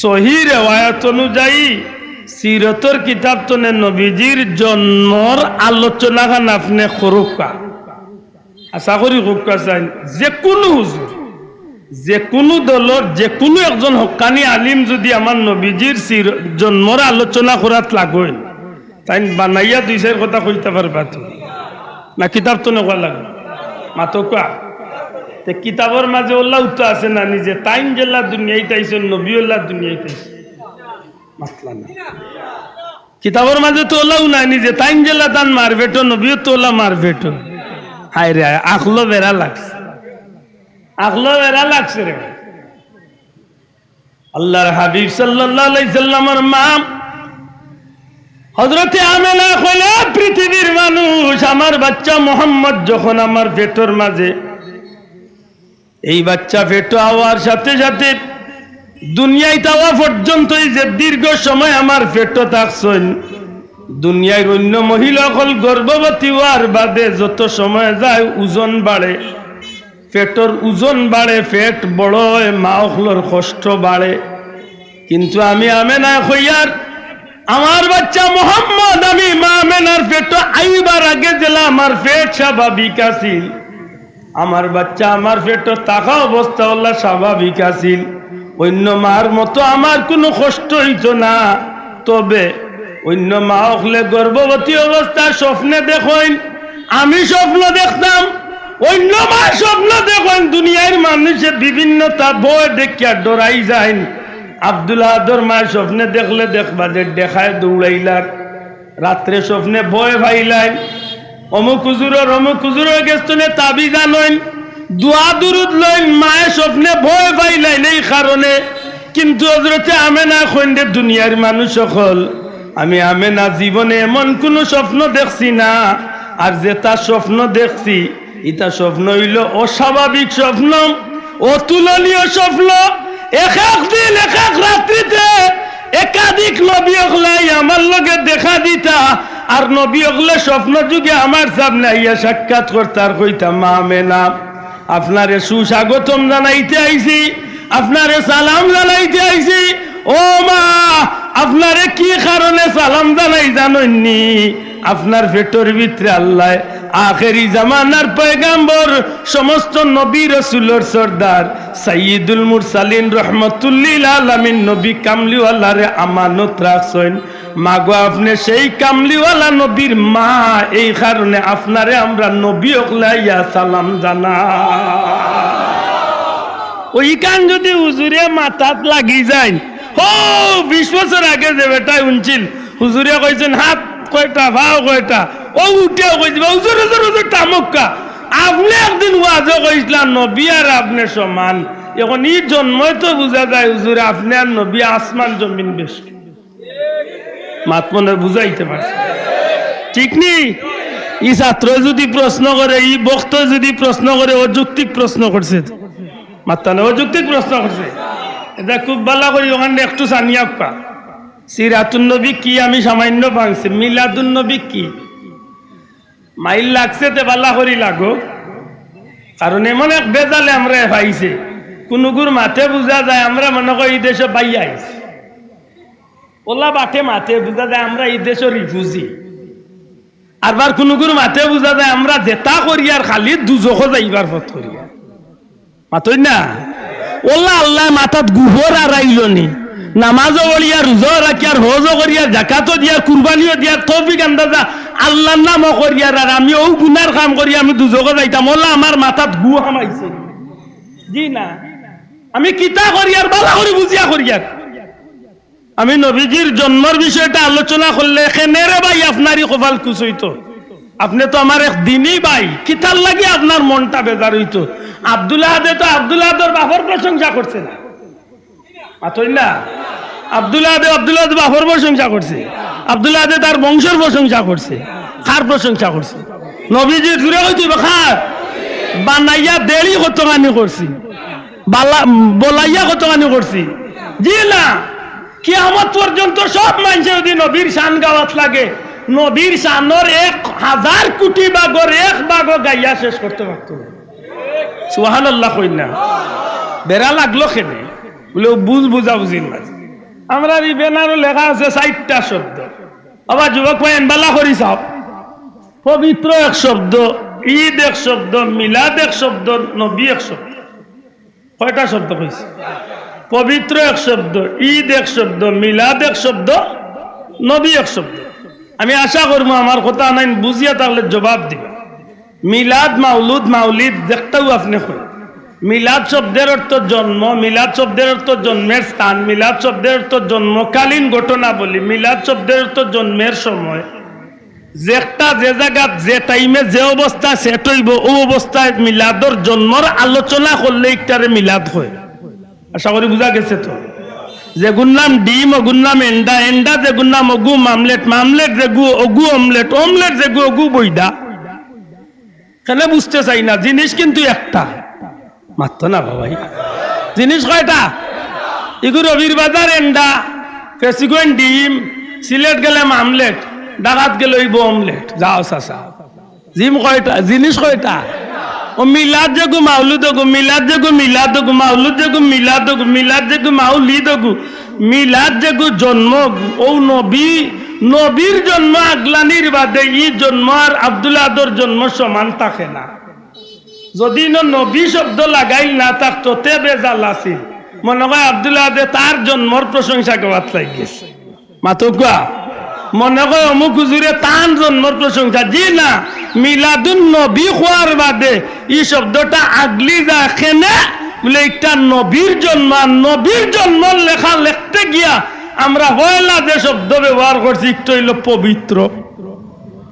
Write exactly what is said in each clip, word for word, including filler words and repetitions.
সহি রেওয়ায়ত অনুযায়ী সিরতর কিতাব তনে নবীজির জন্মর আলোচনাখান আপনে করউক্কা। আশা করি করউক্কা চাইন। যে কুনু হুজুর, যে কুনু দলর, যে কুনু একজন হক্কানি আলিম যুদি আমার নবীজির সির-, জন্মর আলোচনা করাত লাগইন, তাইন বানাইয়া দুই চাইর কথা কইতা পারবা তো? না, কিতাব তনে কওয়া লাগে? মাতউক্কা। তে কিতাবর মাজে অলাউ তো আছে না নি যে তাইন যেলা দুনিয়াইত আইছইন, নবী অলা দুনিয়াইত আইছইন? মাতলা না। কিতাবর মাজে তো অলাউ নাই নি যে তাইন যেলা তান মার পেটো, নবীও তো অলা মার পেটো। হায় রে হায়, আখলো বেড়া লাগছে, আখলো বেড়া লাগছে রে। আল্লার হাবিব সাল্লাল্লাহু আলাইহি সাল্লামর মা হযরতে আমেনা কইলা, "পৃথিবীর মানুষ, আমার বাইচ্চা মুহাম্মদ যখন আমার পেটর মাজে, এই বাইচ্চা পেটো আওয়ার সাথে সাথে দুনিয়াইত আওয়া পর্যন্ত এই যে দীর্ঘ সময় আমার পেটো থাকছইন, দুনিয়ার অইন্য মহিলা অকল গর্ভবতী অওয়ার বাদে যত সময় যায় ওজন বাড়ে, পেটর ওজন বাড়ে, পেট বড় অয়, মা অকলর কষ্ট বাড়ে। কিন্তু আমি আমেনায় কইয়ার, আমার বাইচ্চা মুহাম্মদ, আমি মা আমেনার পেটো আইবার আগে যেলা আমার পেট স্বাভাবিক আছিল, আমার বাইচ্চা আমার পেটো থাকা অবস্থা অলা স্বাভাবিক আছিল, অইন্য মার মতো আমার কুনু কষ্ট অইতো না।" তবে অইন্য মা অকলে গর্ভবতী অবস্থায় স্বপ্নে দেখইন, আমি স্বপ্ন দেখতাম, অইন্য মা স্বপ্ন দেখইন, দুনিয়ার মানুষে বিভিন্নতা ভয় দেখিয়া ডরাই যাইন। আব্দুল আহাদর মায় স্বপ্নে দেখলে দেখবা যে ডেকায় দৌড়াইলার, রাত্রে স্বপ্নে ভয় পাইলাইন, অমুক হুজুরর, অমুক হুজুরর গেছ তনে তাবিজ আনইন, দোয়া দুরুদ লইন, মায়ে স্বপ্নে ভয় পাইলাইন এই কারণে। কিন্তু হযরতে আমেনা কইন দে, দুনিয়ার মানুষ অকল, আমি আমেনা জীবনে এমন কুনু স্বপ্ন দেখছি না, আর যেটা স্বপ্ন দেখছি, ইটা স্বপ্ন অইলো অস্বাভাবিক স্বপ্ন, অতুলনীয় স্বপ্ন। এক এক দিন, এক এক রাত্রিতে একাধিক নবী অকলে আমার লগে দেখা দিতা, আর নবী অকলে স্বপ্ন যুগে আমার সামনে আইয়া সাক্ষাৎ করতা আর কইতা, "মা আমেনা, আপনারে সুস্বাগতম জানাইতে আইছি, আপনারে সালাম জানাইতে আইছি। ও মা, আপনারে কি কারণে সালাম জানাই জানইননি? আপনার পেটর ভিতরে আল্লায় আখেরি জামানার পয়গাম্বর, সমস্ত নবী রসুলর সর্দার, সাইয়্যিদুল মুরসালিন রহমতুল্লিল আলামিন নবী কামলিওয়ালারে আমানত রাখছইন। মাগো, আপনে সেই কামলিওয়ালা নবীর মা, এই কারণে আপনারে আমরা নবী অকলে আইয়া সালাম জানা।" অউ ইখান যুদি হুজুরে মাথাত লাগি যাইন, হো, বিশ বছর আগে যে বেটায় হুনছিল, হুজুরে কইছইন, "হাত কয়টা, পাও কয়টা?" অউ উঠিয়া কই দিবা, "হুজুর, হুজুর, হুজুর, থামউক্কা। আপনে একদিন ওয়াজো কইছলা, নবী আর আপনে সমান। এখন ই জন্ময় তো বুঝা যায়, হুজুর, আপনে আর নবী আসমান জমিন বেশ।" মাত মনে বুঝাইতে পারছি? ঠিক নি? ই ছাত্রয় যুদি প্রশ্ন করে, ই বক্তয় যুদি প্রশ্ন করে, অযৌক্তিক প্রশ্ন করছে তো। মাতরা না, অযৌক্তিক প্রশ্ন করছে। ইটা খুব ভালা করি অখান একটু জানিয়া রাখবা। সিরাতুন নবী কি আমি সামান্য ভাঙছি, মিলাদুন নবী কি? মাইল লাগছে তে ভালা করি লাগউক। কারণ এমন এক বেজালে আমরারে পাইছে, কুনুগুর মাতে বুঝা যায় আমরা মনে করি ই দেশো বাইয়া আইছি। অলা বাটে মাতে বুঝা যায় আমরা ই দেশর refugee। আরবার কুনুগুর মাতে বুঝা যায় আমরা যেতা করিয়ার খালি দুজখো যাইবার পথ করিয়ার। মাতইন না? অলা আল্লায় মাথাত গুবর আরাইলো নি। নামাজও পড়িয়ার, রোজাও রাখিয়ার, হজও করিয়ার, জাকাতও দিয়ার, কুরবানিও দিয়ার, তৌফিক আন্দাজা আল্লার নামও করিয়ার, আর আমি অউ গুনার কাম করি আমি দুজখো যাইতাম, অলা আমার মাথাত গু হামাইছে। জি না, আমি কিতা করিয়ার, ভালা করি বুঝিয়া করিয়ার। আমি নবীজির জন্মর বিষয়টা আলোচনা করলে, কেনে রে ভাই আপনার ই কপাল কুচইতো? আপনে তো আমার এক দিনী ভাই, কিতার লাগি আপনার মনটা বেজার অইতো? আব্দুল আহাদে তো আব্দুল আহাদর বাপর প্রশংসা করছে না। মাতইন না? আব্দুল আহাদে আব্দুল আহাদর বাপর প্রশংসা করছে, আব্দুল আহাদে তার বংশর প্রশংসা করছে। কার প্রশংসা করছে? নবীজির। জুরে কইতে অইবো, কার? বানাইয়া দেরি কতখানি করছি, বালা-, বলাইয়া কতখানি করছি। জি না, কিয়ামত পর্যন্ত সব মানষে যুদি নবীর শান গাওয়াত লাগে, নবীর শানর এক হাজার কুটি ভাগর এক ভাগও গাইয়া শেষ করতে পারতো না। সুবহানাল্লাহ কইন না। বেড়া লাগলো কেনে? বুলে, অউ ভুল বুঝাবুঝির মাজে। আমরার ই ব্যানারো লেখা আছে চাইরটা শব্দ। আবার যুবক ভাই, এনবালা করি চাও। পবিত্র এক শব্দ, ঈদ এক শব্দ, মিলাদ এক শব্দ, নবী এক শব্দ। কয়টা শব্দ কইছি? পবিত্র এক শব্দ, ঈদ এক শব্দ, মিলাদ এক শব্দ, নবী এক শব্দ। আমি আশা করমু আমার কথা আনাইন বুঝিয়া থাকলে জবাব দিবা। মিলাদ, মাউলুদ, মাউলিদ যেকটাউ আপনে কইন, মিলাদ শব্দের অর্থ জন্ম, মিলাদ শব্দের অর্থ জন্মের স্থান, মিলাদ শব্দের অর্থ জন্মকালীন ঘটনাবলী, মিলাদ শব্দের অর্থ জন্মের সময়। যেকটা যে জাগাত যে টাইমে যে অবস্থা সেট অইবো, অউ অবস্থায় মিলাদর জন্মর আলোচনা করলে ইকটারে মিলাদ কয়। আশা করি বুঝা গেছে তো। যেগুর নাম ডিম, অগুর নাম এন্ডা, এন্ডা যেগুর নাম অগু মামলেট, মামলেট যেগু অগু অমলেট, অমলেট যেগু অগু বইদা। কেনে বুঝতে চাই না, জিনিস কিন্তু একটা। মাততো না বাবাই। জিনিস কয়টা? ইগু রবির বাজার এন্ডা, ফেসিগঞ্জ ডিম, সিলেট গেলে মামলেট, ঢাকাত গেলে অইবো অমলেট। যাও চাচা। জিম কয়টা? জিনিস কয়টা? ও মিলাদ যেগু মাউলুদ অগু, মিলাদ যেগু মিলাদ অগু, মাউলুদ যেগু মিলাদ অগু, মিলাদ যেগু মাউলিদ অগু, মিলাদ যেগু জন্ম অগু। অউ নবী, নবীর জন্ম আগলানির বাদে ই জন্ম আর আব্দুল আহাদর জন্ম সমান থাকে না। যদি ইনো নবী শব্দ লাগাইল না থাকতো, তে বেজাল আছিল। মনে কয় আব্দুল আহাদে তার জন্মর প্রশংসা করাত লাগি গেছে। মাতউক্কা। মনে কয় অমুক হুজুরে তান জন্মর প্রশংসা। জি না, মিলাদুন নবী কওয়ার বাদে ই শব্দটা আগলি যায়। কেনে? বুলে, ইটা নবীর জন্ম, আর নবীর জন্মর লেখা লেখতে গিয়া আমরা পয়লা যে শব্দ ব্যবহার করছি, ইকটা অইলো পবিত্র।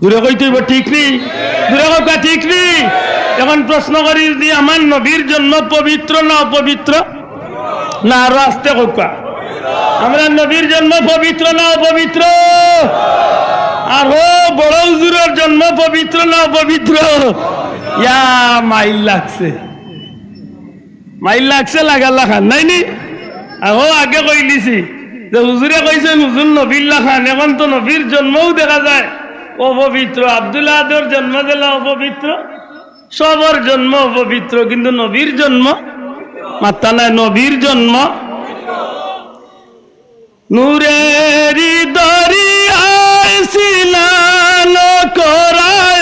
জুরে কইতে অইবো, ঠিক নি? জুরে কউক্কা, ঠিক নি? এখন প্রশ্ন করি, যদি আমার নবীর জন্ম পবিত্র না অপবিত্র? না, আরো আস্তে কউক্কা। আমরার নবীর জন্ম পবিত্র না অপবিত্র? আর হো, বড় হুজুরর জন্ম পবিত্র না অপবিত্র? ইয়া, মাইল লাগছে। মাইল লাগছে লাগার লাখান, নায় নি? আর হো, আগে কইলিছি যে হুজুরে কইছইন হুজুর নবীর লাখান, এখন তো নবীর জন্মও দেখা যায় অপবিত্র। আব্দুল আহাদর জন্ম যেলা অপবিত্র, সবর জন্ম অপবিত্র, কিন্তু নবীর জন্ম, মাত্তা নাই, নবীর জন্ম। নূরেরি দরিয়ায় সিনান করায়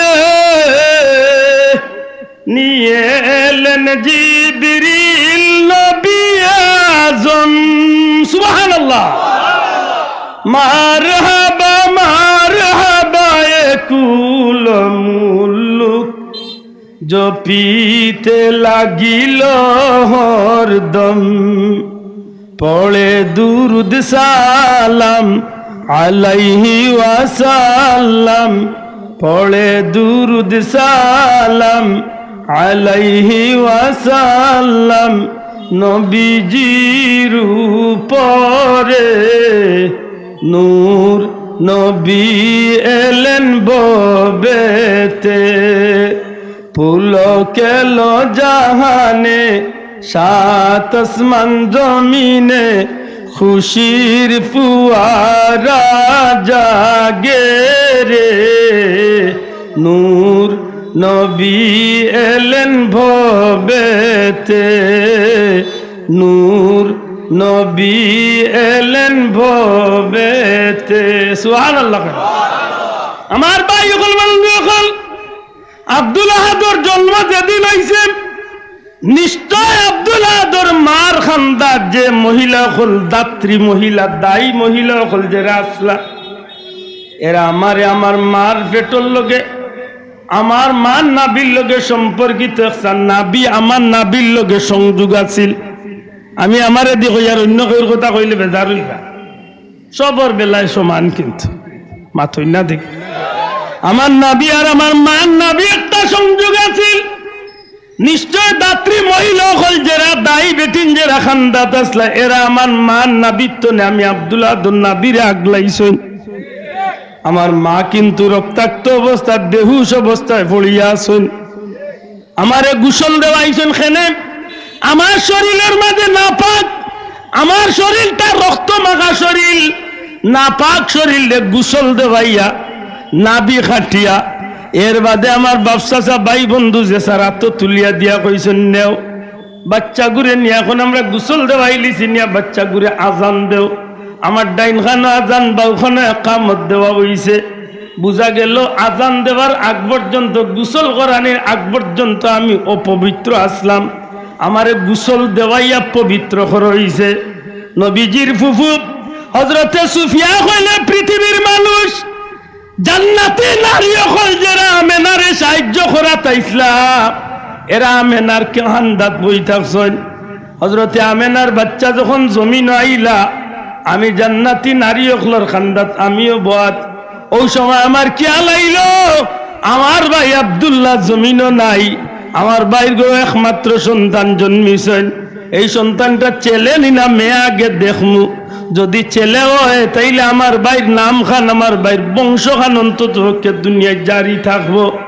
নিয়ে এলেন জিবরিল নবী আজম। সুবহানাল্লাহ। মারহাবা, মারহাবা, এ কুল মুল্লুক জপিতে লাগিল হরদম। পড়ে দুরুদ সালাম আলাইহি ওয়াসাল্লাম, পড়ে দুরুদ সালাম আলাইহি ওয়াসাল্লাম। নবীজির উপরে নূর নবী এলেন ভবেতে। পুলক এলো জাহানে, সাত আসমান জমিনে, খুশির ফুয়ারা জাগে রে। নূর নবী এলেন ভবেতে, নূর নবী এলেন ভবেতে। সুবহানাল্লাহ। আমার ভাই অকল, বন্ধু অকল, আব্দুল আহাদর জন্ম যেদিন অইছে, নিশ্চয় আব্দুল আহাদর মার খান্দাত যে মহিলা অকল, দাত্রী মহিলা, দায়ী মহিলা অকল যেরা আছলা, এরা আমারে আমার মার পেটর লগে, আমার মার নাভির লগে সম্পর্কিত। একটা নাভি আমার নাভির লগে সংযোগ আছিল। আমি আমারে দি কই, আর অইন্য কেউর কথা কইলে বেজার অইবা। সবর বেলায় সমান কিন্তু। মাতইন না দেখি। আমার নাভি আর আমার মার নাভি একটা সংযোগ আছিল। নিশ্চয় দাত্রী মহিলা অকল যেরা, দায়ী বেটিন যেরা খান্দাত আছলা, এরা আমার মার নাভির তনে আমি আব্দুল আহাদর নাভিরে আগলাইছইন। আমার মা কিন্তু রক্তাক্ত অবস্থাত, বেহুশ অবস্থায় পড়িয়া আছইন। আমারে গোসল দেওয়াইছইন কেনে? আমার শরীলর মাঝে নাপাক, আমার শরীলটা রক্ত মাখা শরীল, নাপাক শরীলরে গোসল দেওয়াইয়া, নাভি কাটিয়া, এর বাদে আমার বাপ চাচা ভাই বন্ধু যে যার আতো তুলিয়া দিয়া কইছইন, "নেও, বাইচ্চাগুরে নিয়া এখন আমরা গোসল দেওয়াইলিছি, নিয়া বাইচ্চাগুরে আজান দেও।" আমার ডাইন খানো আজান, বাউ খানো একামত দেওয়া অইছে। বুঝা গেল, আজান দেওয়ার আগ পর্যন্ত, গোসল করানির আগ পর্যন্ত আমি অপবিত্র আছলাম। আমারে গোসল দেওয়াইয়া পবিত্র করা অইছে। নবীজির ফুফু হযরতে সুফিয়া কইলে, পৃথিবীর মানুষ, জান্নাতি নারী অকল যেরা আমেনারে সাহায্য করাত আইছলা, এরা আমেনার কান্দাত বই থাকছইন। হযরতে আমেনার বাইচ্চা যখন জমিনো আইলা, আমি জান্নাতি নারী অকলর কান্দাত আমিও বওয়াত। অউ সময় আমার খিয়াল আইলো, আমার ভাই আব্দুল্লাহ জমিনো নাই, আমার ভাইর গো একমাত্র সন্তান জন্মিছইন, এই সন্তানটা ছেলে নি না মেয়ে আগে দেখমু। যদি ছেলে অয়, তাইলে আমার ভাইর নাম খান, আমার ভাইর বংশ খান অন্তত পক্ষে দুনিয়াত জারি থাকবো।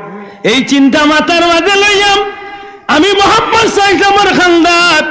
এই চিন্তা মাথার মাঝে লইয়াম আমি মোহাম্মদ সাল্লাল্লাহু আলাইহি ওয়াসাল্লামর কান্দাত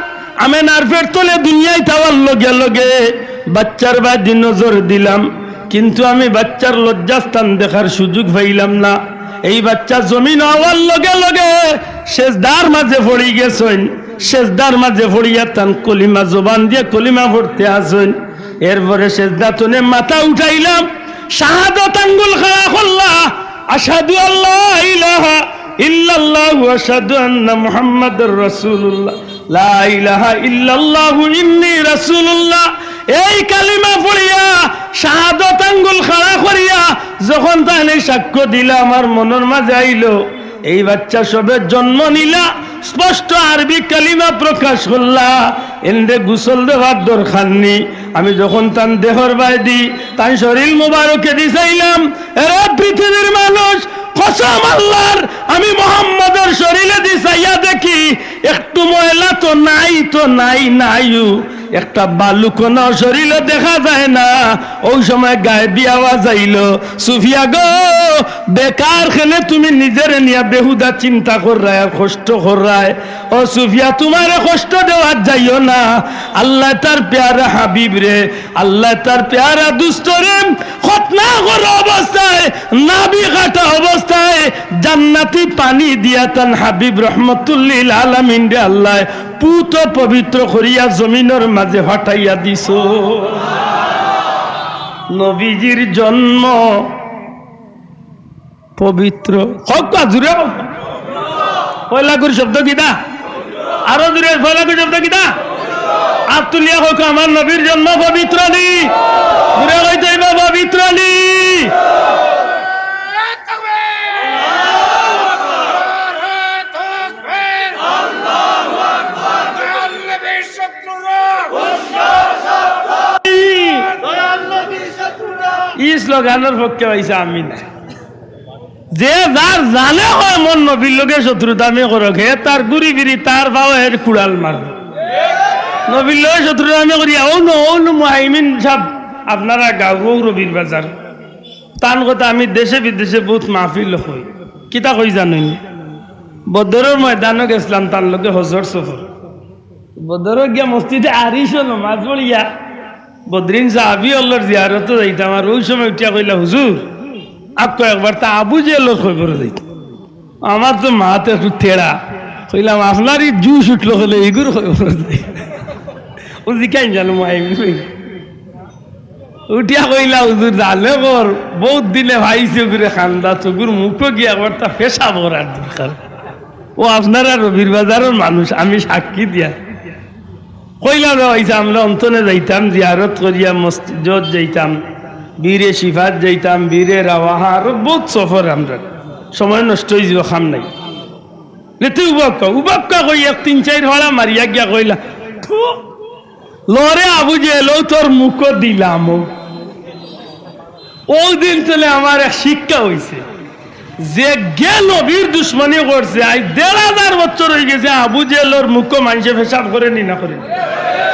আমেনার পেট তলে দুনিয়াত আওয়ার লগে লগে বাইচ্চার বায়দি নজর দিলাম, কিন্তু আমি বাইচ্চার লজ্জাস্থান দেখার সুযোগ পাইলাম না। এই বাইচ্চা জমিনো আওয়ার লগে লগে সেজদার মাঝে পড়ি গেছইন, সেজদার মাঝে পড়িয়া তান কলিমা জবান দিয়া কলিমা পড়তে আছইন। এরপরে সেজদা তনে মাথা উঠাইলাম, শাহাদত আঙ্গুল খাড়া করলা, আশহাদু আল্লা ইলাহা ইল্লাল্লাহু ওয়া আশহাদু আন্না মুহাম্মাদার রাসূলুল্লাহ, লা ইলাহা ইল্লাল্লাহু ইন্নী রাসূলুল্লাহ। এই কালিমা পড়িয়া, শাহাদত আঙ্গুল খাড়া করিয়া যখন তাইন এই সাক্ষ্য দিলা, আমার মনর মাঝে আইলো, এই বাইচ্চা সবে জন্ম নিলা, স্পষ্ট আরবি কালিমা প্রকাশ করলা, এনরে গোসল দেওয়ার দরকার নি। আমি যখন তান দেহর বায়দি, তান শরীর মোবারকেদি চাইলাম, এরে পৃথিবীর মানুষ, কসম আল্লাহর, আমি মোহাম্মদর শরীরেদি চাইয়া দেখি, একটু ময়লা তো নাই, তো নাই, নাইউ। একটা বালুকণাও শরীলো দেখা যায় না। অউ সময় গায়েবী আওয়াজ আইলো, "সুফিয়া গো, বেকার কেনে তুমি নিজরে নিয়া বেহুদা চিন্তা কররায় আর কষ্ট কররায়? ও সুফিয়া, তুমারে কষ্ট দেওয়াত যাইও না। আল্লায় তার পেয়ারা হাবিবরে, আল্লায় তার পেয়ারা দুস্তরে খতনা করা অবস্থায়, নাভি কাটা অবস্থায় জান্নাতি পানি দিয়া তান হাবিব রহমতুল্লিল আলামিনরে আল্লায় পুত পবিত্র করিয়া জমিনর মাঝে ফাটাইয়া দিছো।" নবীজির জন্ম পবিত্র। কউক্কা জুরে কউক্কা। পয়লা করি শব্দ কিতা? আরো জুরে, পয়লা করি শব্দ কিতা? আত তুলিয়া কউক্কা, আমার নবীর জন্ম পবিত্র নি? জুরে কইতে অইবো, পবিত্র নি? ই স্লোগানর পক্ষে অইছে আমি না। যে যার জানে কয় মোর নবীর লগে শত্রুতা আমি করুক, হে তার গুড়ি বিড়ি, তার পাও এর কুড়াল মার। নবীর লগে শত্রুতা আমি করিয়া, অউ নু, অউ নু মুহাইমিন সাব, আপনারা গাঁও, অউ রবির বাজার। তান কথা আমি দেশে বিদেশে বউত মাহফিল কই। কিতা কই জানইন? বদরর ময়দানো গেছলাম তান লগে হজর সফর। বদরো গিয়া মসজিদে আরিশো নমাজ পড়িয়া বদরিন সাহাবি অকলর জিয়ারতো যাইতাম, আর অউ সময় উঠিয়া কইলা, "হুজুর, আক্কো একবার তা আবু জেহেলর কবরো যাইতাম।" আমার তো মাত একটু তেড়া, কইলাম, "আপনার ই জুশ উঠলো কেনে, ইগুর কবরো যাই।" অউ জিকাইন জানো মাই উঠিয়া কইলা, "হুজুর, জানে কর, বউত দিনে পাইছি অগুরে কান্দাত, অগুর মুখো গিয়া একবার তা পেশাব করার দরকার।" অউ আপনারা রবির বাজারর মানুষ, আমি সাক্ষী দিয়া। কইলাম রে ভাইসাব, আমরা অন্তনে যাইতাম, জিয়ারত করিয়া মসজিদত যাইতাম, বীরে শিফাত যাইতাম, বীরে রাওয়াহা, আরো বউত সফর আমরা। সময় নষ্ট অইযিবো, কাম নাই। লেতে উবাক্কা, উবাক্কা কই এক তিন চাইর ফাড়া মারিয়া গিয়া কইলা, "থু, লরে আবু জেহেল, অউ তোর মুখো দিলাম।" অউ দিন তনে আমার এক শিক্ষা অইছে, যে গে নবীর দুশমনি করছে, আইজ দেড় হাজার বছর অইগেছে, আবু জেহেলর মুখো মানষে পেশাব করে নি না করে?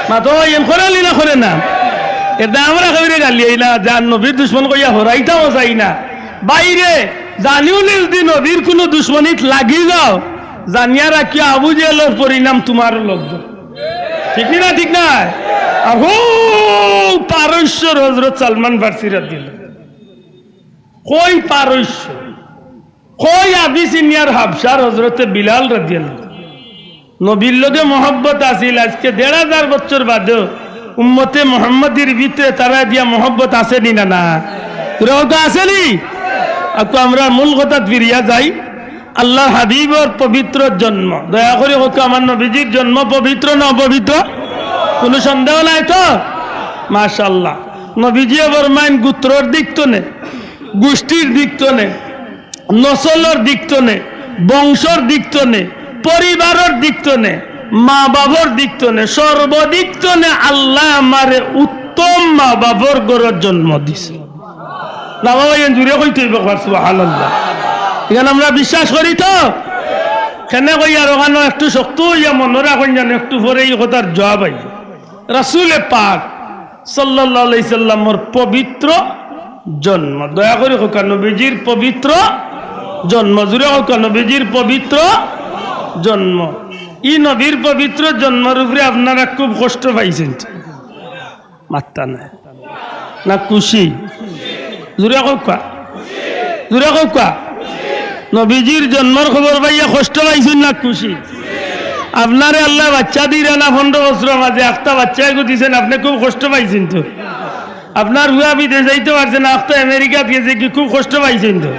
মাতো, এন করে নি না করে না? এরদায় আমরা কেউরে গালি আই না, যার নবীর দুশমন কইয়া হরাইতামও চাই না। বাইরে, জানিও নি যুদি নবীর কুনু দুশমনিত লাগি যাও, জানিয়া রাখিও আবু জেহেলর পরিণাম তুমারও লাগবো। ঠিক নি না? ঠিক না? আর হউ পারস্যর হজরত সালমান ফার্সি রাদিয়াল্লাহু, কই পারস্য, কই আবিসিনিয়ার হাবশার হজরতে বিলাল রাদিয়াল্লাহু। নবীর লগে মহব্বত আছিল, আইজকে দেড় হাজার বছর বাদেও উম্মতে মুহাম্মদীর ভিতরে তারারে দিয়া মহব্বত আছে নি না, না? জোরে কউক্কা, আছে নি? আকু আমরা মূল কথাত ফিরিয়া যাই। আল্লাহর হাবিবর পবিত্র জন্ম। দয়া করি কউক্কা, আমার নবীজির জন্ম পবিত্র না অপবিত্র? কুনু সন্দেহ নাই তো? মাশাআল্লাহ। নবীজিয়ে ফরমাইন, গোত্রর দিক তনে, গোষ্ঠীর দিক তনে, নসলর দিক তনে, বংশর দিক তনে, পরিবারর দিক তনে, মা-বাফর দিক তনে, সর্বদিক তনে আল্লায় আমারে উত্তম মা-বাফর ঘরো জন্ম দিছে। না বাবা, ইখান জুরে কইতে অইবো, কউক্কা সুবহানাল্লাহ। ইখান আমরা বিশ্বাস করি তো? কেনে কইয়ার অখানো একটু শক্ত অইয়া মনো রাখইন, যেন একটু পরে ই কথার জুয়াব আইবো। রাসুলে পাক সাল্লাল্লাহু আলাইহি সাল্লামর পবিত্র জন্ম। দয়া করি কউক্কা, নবীজির পবিত্র জন্ম। জুরে কউক্কা, নবীজির পবিত্র জন্ম। ই নবীর পবিত্র জন্মর উপরে আপনারা খুব কষ্ট পাইছইন তো? মাত্তা নাই। না খুশি? জুরে কউক্কা। জুরে কউক্কা। নবীজির জন্মর খবর পাইয়া কষ্ট পাইছইন না খুশি? আপনারে আল্লায় বাইচ্চা দিরা না, পনরো বছরর মাঝে একটা বাইচ্চা এগু দিছইন, আপনে খুব কষ্ট পাইছইন তো? আপনার ফুয়া বিদেশ যাইতো পারছে না, একটা আমেরিকাত গেছে গি, খুব কষ্ট পাইছইন তো?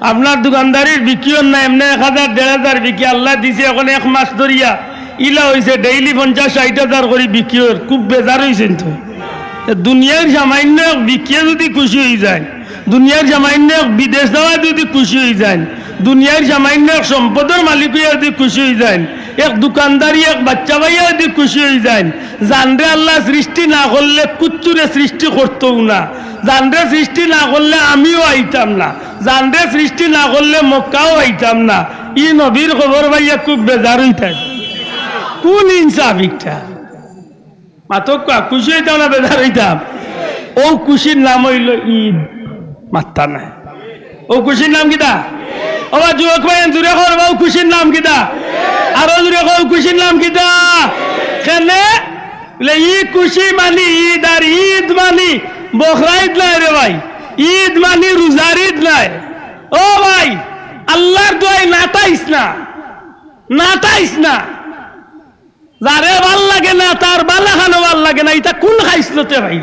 আপনার দোকানদারির বিক্রি অর না, এমনে এক হাজার, দেড় হাজার বিক্রি আল্লায় দিছে, অখন এক মাস ধরিয়া ইলা অইছে, ডেইলি পঞ্চাশ ষাইট হাজার করি বিক্রি অর, খুব বেজার অইছইন তো? এ দুনিয়ার সামান্য এক বিক্রিয়ে যুদি খুশি অইযাইন, দুনিয়ার সামান্য এক বিদেশ যাওয়ায় যুদি খুশি অইযাইন, দুনিয়ার সামান্য এক সম্পদর মালিক অইয়া যুদি খুশি অইযাইন, এক দোকানদারি এক বাইচ্চা পাইয়া যুদি খুশি অইযাইন, যানরে আল্লায় সৃষ্টি না করলে কুচ্চুরে সৃষ্টি করতউ না, যানরে সৃষ্টি না করলে আমিও আইতাম না, যানরে সৃষ্টি না করলে মক্কাও আইতাম না। ই নবীর খবর পাইয়া খুব বেজার অইতায়। কুন ইনসাফ ইটা? মাতউক্কা, খুশি অইতাম না বেজার অইতাম? অউ খুশির নাম অইলো ঈদ। মাত্তা নাই। অউ খুশির নাম কিতা? ও বা যুবক ভাই, জুরে কউক্কা, অউ খুশির নাম কিতা? আরো জুরে কউক্কা, অউ খুশির নাম কিতা? কেনে? বলে, ই খুশি মানি ঈদ, আর ঈদ মানি বকরা ঈদ নায় রে ভাই, ঈদ মানি রোজার ঈদ নায়। ও ভাই, আল্লার দোয়াই নাটাইস না, নাটাইস না। যারে ভালা লাগে না, তার ভালা খানো ভালা লাগে না, ইটা কুন খাইছলতে ভাই?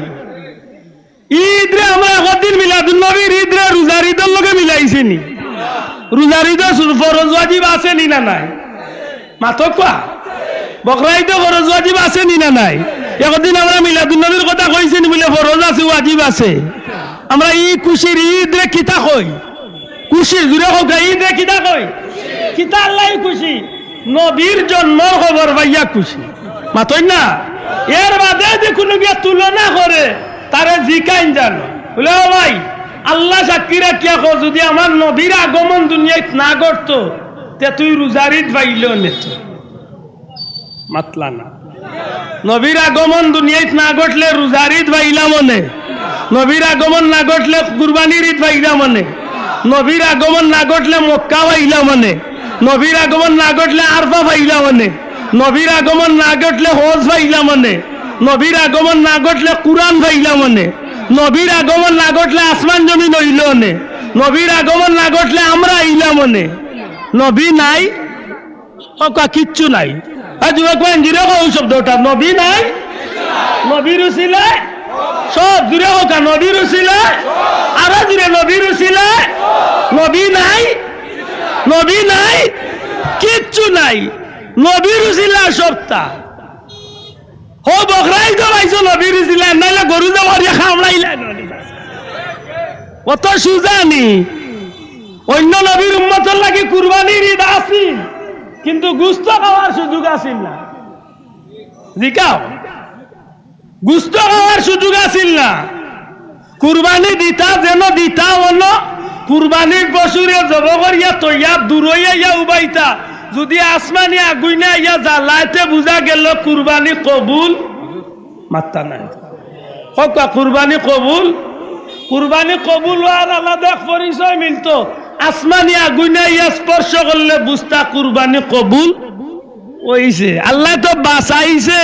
ঈদরে আমরা একদিন মিলাদুন নবীর ঈদরে রোজার ঈদর লগে মিলাইছি নি? রোজার ঈদর সু-, ফরজ ওয়াজিব আছে নি না নাই? মাতউক্কা। বকরা ঈদর ফরজ ওয়াজিব আছে নি না নাই? একদিন আমরা মিলাদুন নবীর কথা কইছি নি বুলে ফরজ আছে, ওয়াজিব আছে? আমরা ই খুশির ঈদরে কিতা কই? খুশি, জুরে কউক্কা, ঈদরে কিতা কই? কিতা আল্লায় খুশি? নবীর জন্মর খবর পাইয়া খুশি। মাতইন না? এর বাদে যে কুনু গিয়া তুলনা করে, তারে জিকাইন জানো। বুলে, ও ভাই, আল্লা সাক্ষী রাখিয়া কও, যুদি আমার নবীর আগমন দুনিয়াত না ঘটতো, তে তুই রোজার ঈদ পাইলে অনে তো। মাতলা না। নবীর আগমন দুনিয়াত না ঘটলে রোজার ঈদ পাইলাম অনে। নবীর আগমন না ঘটলে কুরবানির ঈদ পাইলাম অনে। নবীর আগমন না ঘটলে মক্কা পাইলাম অনে। নবীর আগমন না ঘটলে আরফা পাইলাম অনে। নবীর আগমন না ঘটলে হজ পাইলাম অনে। নবীর আগমন না ঘটলে কুরআন পাইলাম অনে। নবীর আগমন না ঘটলে আসমান জমিন অইলো অনে। নবীর আগমন না ঘটলে আমরা আইলাম অনে। নবী নাই, কউক্কা কিচ্ছু নাই। আর জুরে কউক্কা, জুরে কউক্কা অউ শব্দটা, নবী নাই, নবীর উসিলায় সব। জুরে কউক্কা, নবীর উসিলায়, আরো জুরে, নবীর উসিলায়। নবী নাই, নবী নাই, কিচ্ছু নাই, নবীর উসিলায় সবতা। হউ বকরা ঈদ পাইছো নবীর উসিলায়, নাইলে গরু জবাই করিয়া খাওয়াইলা। অত সুজা নি। অইন্য নবীর উম্মতর লাগি কুরবানির ঈদ আছিল, কিন্তু গুস্ত খাওয়ার সুযোগ আছিল না। জিকাও, গুস্ত খাওয়ার সুযোগ আছিল না। কুরবানি দিতা যেন দিতা অনো, কুরবানির পশুরে জব করিয়া তৈয়ার দূরই আইয়া উবাইতা। যুদি আসমানি আগুইনে আইয়া জ্বালাইতে বুঝা গেল কুরবানি কবুল। মাত্তা নাই। কউক্কা কুরবানি কবুল। কুরবানি কবুল অওয়ার আলাদা এক পরিচয় মিলতো। আসমানি আগুইনে আইয়া স্পর্শ করলে বুঝতা কুরবানি কবুল অইছে। আল্লায় তো বাঁচাইছে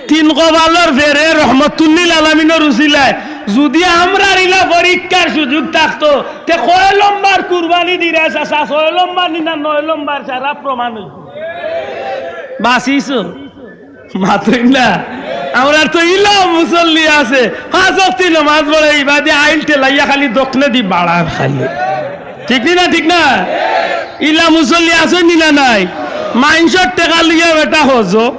তিন কপালর ফেরে রহমতুল্লিল আলামিনর উসিলায়। যুদি আমরার ইলা পরীক্ষার সুযোগ থাকতো, তে কয় লম্বর কুরবানি দিরা চাচা, ছয় লম্বর নি না নয় লম্বর, সারা প্রমাণ অইতো। বাঁচিছো? মাতইন না। আমরার তো ইলা মুসল্লি আছে, পাঁচ ওয়াক্ত নমাজ পড়ে, ইবাদি আইল ঠেলাইয়া খালি দক্ষিণেদি বাড়ার খালি। ঠিক নি না? ঠিক না? ইলা মুসল্লি আছইন নি না নাই? মাইনষর টেকা লইয়া বেটা হজো।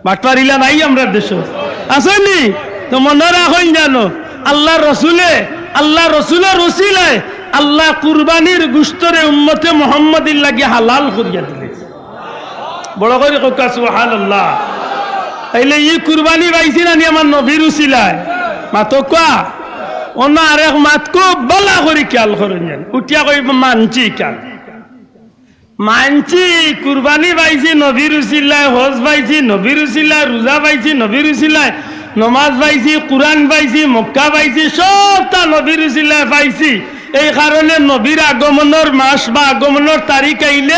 বাটপার ইলা নাই আমরার দেশো? আছইন নি? তো মনো রাখইন জানো, আল্লার রসুলে, আল্লার রসুলর উছিলায় আল্লায় কুরবানির গুস্তরে উম্মতে মুহাম্মদীর লাগি হালাল করিয়া দিলে। বড় করি কউক্কা সুবহানাল্লাহ। তাইলে ই কুরবানি পাইছি না নি আমার নবীর উছিলায়? মাতউক্কা। অন্য আরেক মাত খুব ভালা করি খেয়াল করইন যেন। উঠিয়া কইবা মানছি কেন? মানছি, কুরবানি পাইছি নবীর উছিলায়, হজ পাইছি নবীর উছিলায়, রোজা পাইছি নবীর উছিলায়, নমাজ পাইছি, কুরআন পাইছি, মক্কা পাইছি, সবটা নবীর উছিলায় পাইছি। এই কারণে নবীর আগমনর মাস বা আগমনর তারিখ আইলে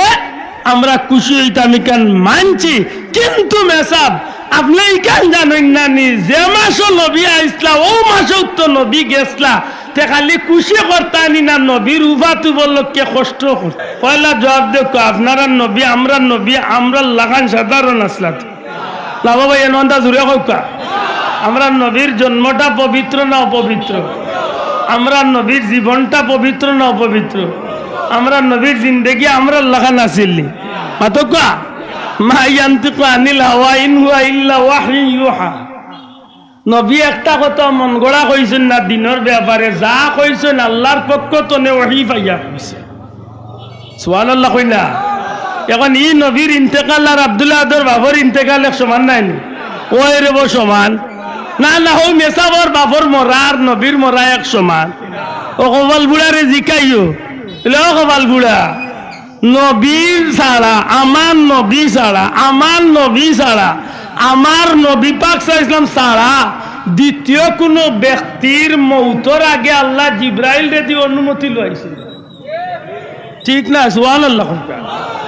আমরা খুশি অইতাম, ইখান মানছি। কিন্তু মেসাব, আপনে ইখান জানইন না নি, যে মাসো নবী আইছলা, অউ মাসো তো নবী গেছলা, তে খালি খুশি করতা নি না, নবীর উফাত উপলক্ষে কষ্ট করতা? পয়লা জুয়াব দেউক্কা, আপনারার নবী, আমরার নবী, আমরার লাখান সাধারণ আছলা তো? না বাবা, এন অন্দা জুরে কউক্কা। আমরার নবীর জন্মটা পবিত্র না অপবিত্র? আমরার নবীর জীবনটা পবিত্র না অপবিত্র? আমরার নবীর জিন্দেগি আমরার লাখান আছিল নি? মাতউক্কা। মা ইয়ান্তিকু আনিল হাওয়া ইন হুয়া ইল্লা ওয়াহয়ুন ইউহা। নবী একটা কথা মন গড়া কইছইন না দ্বীনর ব্যাপারে, যা কইছইন আল্লার পক্ষ তনে ওহী পাইয়া কইছইন। সুবহানাল্লাহ কইন না। এখন ই নবীর ইন্তেকাল আর আব্দুল আহাদর বাফর ইন্তেকাল এক সমান নায় নি? অয় রে বা সমান। না, না, অউ মেসাবর বাফর মরা আর নবীর মরা এক সমান। অউ কপাল পুড়ারে জিকাইও, বলে, "অউ কপাল পুড়া, নবীর ছাড়া, আমার নবী ছাড়া, আমার নবী ছাড়া, আমার নবী পাক সাল্লাল্লাহু আলাইহি ওয়াসাল্লাম ছাড়া দ্বিতীয় কুনু ব্যক্তির মউতর আগে আল্লায় জিব্রাইলরে দি অনুমতি লইছে?" ঠিক না? সুবহানাল্লাহ কউক্কা।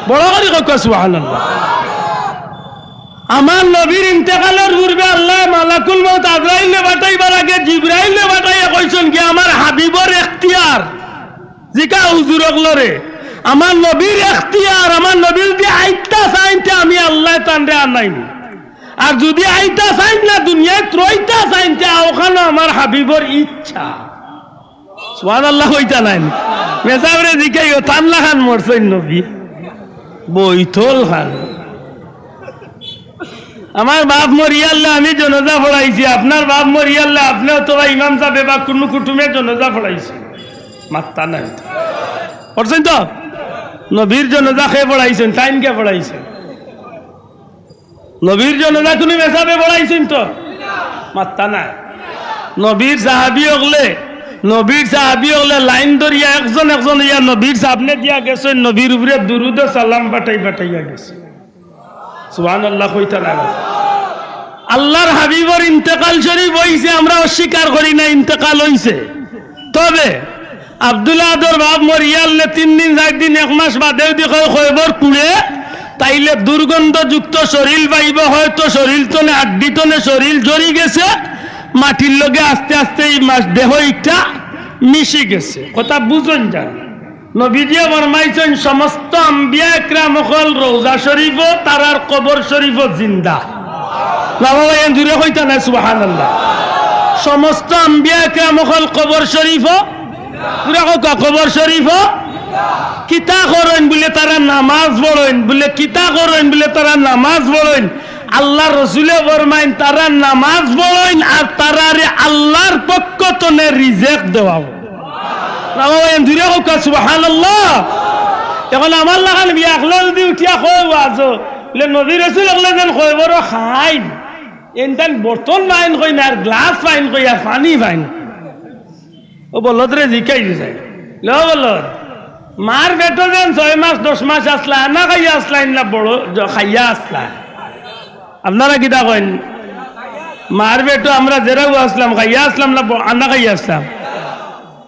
বড় করি কউক্কা সুবহানাল্লাহ। আমার নবীর ইন্তেকালর পূর্বে আল্লায় মালাকুল মউত আজরাইলরে পাঠাইবার আগে জিব্রাইলরে পাঠাইয়া কইছইন কি, "আমার হাবিবর এখতিয়ার।" জিকা হুজুর অকলরে, আমার নবীর এখতিয়ার, আমার নবী যুদি আইতা চাইন তে আমি আল্লায় তানরে আনাইমু। আর যুদি আইতা চাইন না, দুনিয়াত রইতা চাইন তে অখানও আমার হাবিবর ইচ্ছা। সুবহানাল্লাহ কইতা নায় নি? মেসাবরে জিকাইও, তান লাখান মরছইন নবী? বইতল খান। আমার বাফ মরিয়ারলে আমি জনাজা পড়াইছি, আপনার বাফ মরিয়ারলে আপনে অথবা ইমাম সাবে বা কুনু কুটুমে জনাজা পড়াইছে। মাত্তা নাই। পড়ছইন তো? নবীর জনাজা কে পড়াইছইন? তাইন কে পড়াইছইন? নবীর জনাজা কুনু মেসাবে পড়াইছইন তো? মাত্তা নাই। নবীর সাহাবি অকলে, নবীর সাহাবি অকলে লাইন ধরিয়া একজন একজন অইয়া নবীর সামনে দিয়া গেছইন, নবীর উপরে দুরুদ ও সালাম পাঠাই পাঠাইয়া গেছে। সুবহানাল্লাহ কইতা নায় নি? আল্লার হাবিবর ইন্তেকাল শরীফ অইছে, আমরা অস্বীকার করি না, ইন্তেকাল অইছে। তবে আব্দুল আহাদর বাফ মরিয়ারলে তিন দিন, চাইর দিন, এক মাস বাদে যুদি কয় কয়বর কুড়ে, তাইলে দুর্গন্ধযুক্ত শরীল পাইবো, হয়তো শরীল তনে, আড্ডি তনে শরীল ঝরি গেছে, মাটির লগে আস্তে আস্তে ই মাস দেহ ইটা মিশি গেছে। কথা বুঝইন যান। নবীজিয়ে ফরমাইছইন, সমস্ত আম্বিয়া একরাম অকল রওজা শরীফো, তারার কবর শরীফো জিন্দা। না বাবা, এন জুরে কইতা নায় সুবহানাল্লাহ। সমস্ত আম্বিয়া একরাম অকল কবর শরীফো, পুরা কউক্কা, কবর শরীফো। কিতা করইন বুলে তারা নামাজ পড়ইন, বুলে কিতা করইন বুলে তারা নামাজ পড়ইন। আল্লার রসুলে ফরমাইন, তারা নামাজ পড়ইন আর তারারে আল্লার পক্ষ তনে রিজেক দেওয়া অয়। না বাবা, এন জুরে কউক্কা সুবহানাল্লাহ। এখন আমার লাখান বিয়া অকলে যুদি উঠিয়া কয় ওয়াজো, বুলে নবী রসুল অকলে যেন কয়বরো খাইন, এন তাইন বর্তন পাইন কই না, আর গ্লাস পাইন কই, আর পানি পাইন। অউ বলদরে জিকাই দিছে, লে বলদ, মার পেটো যেন ছয় মাস দশ মাস আছলা, আনা খাইয়া আছলা, ইন্না বড় জ-, খাইয়া আছলা। আপনারা কিতা কইন? মার পেটো আমরা যেরাও আছলাম, খাইয়া আছলাম না ব-, আনা খাইয়া আছলাম?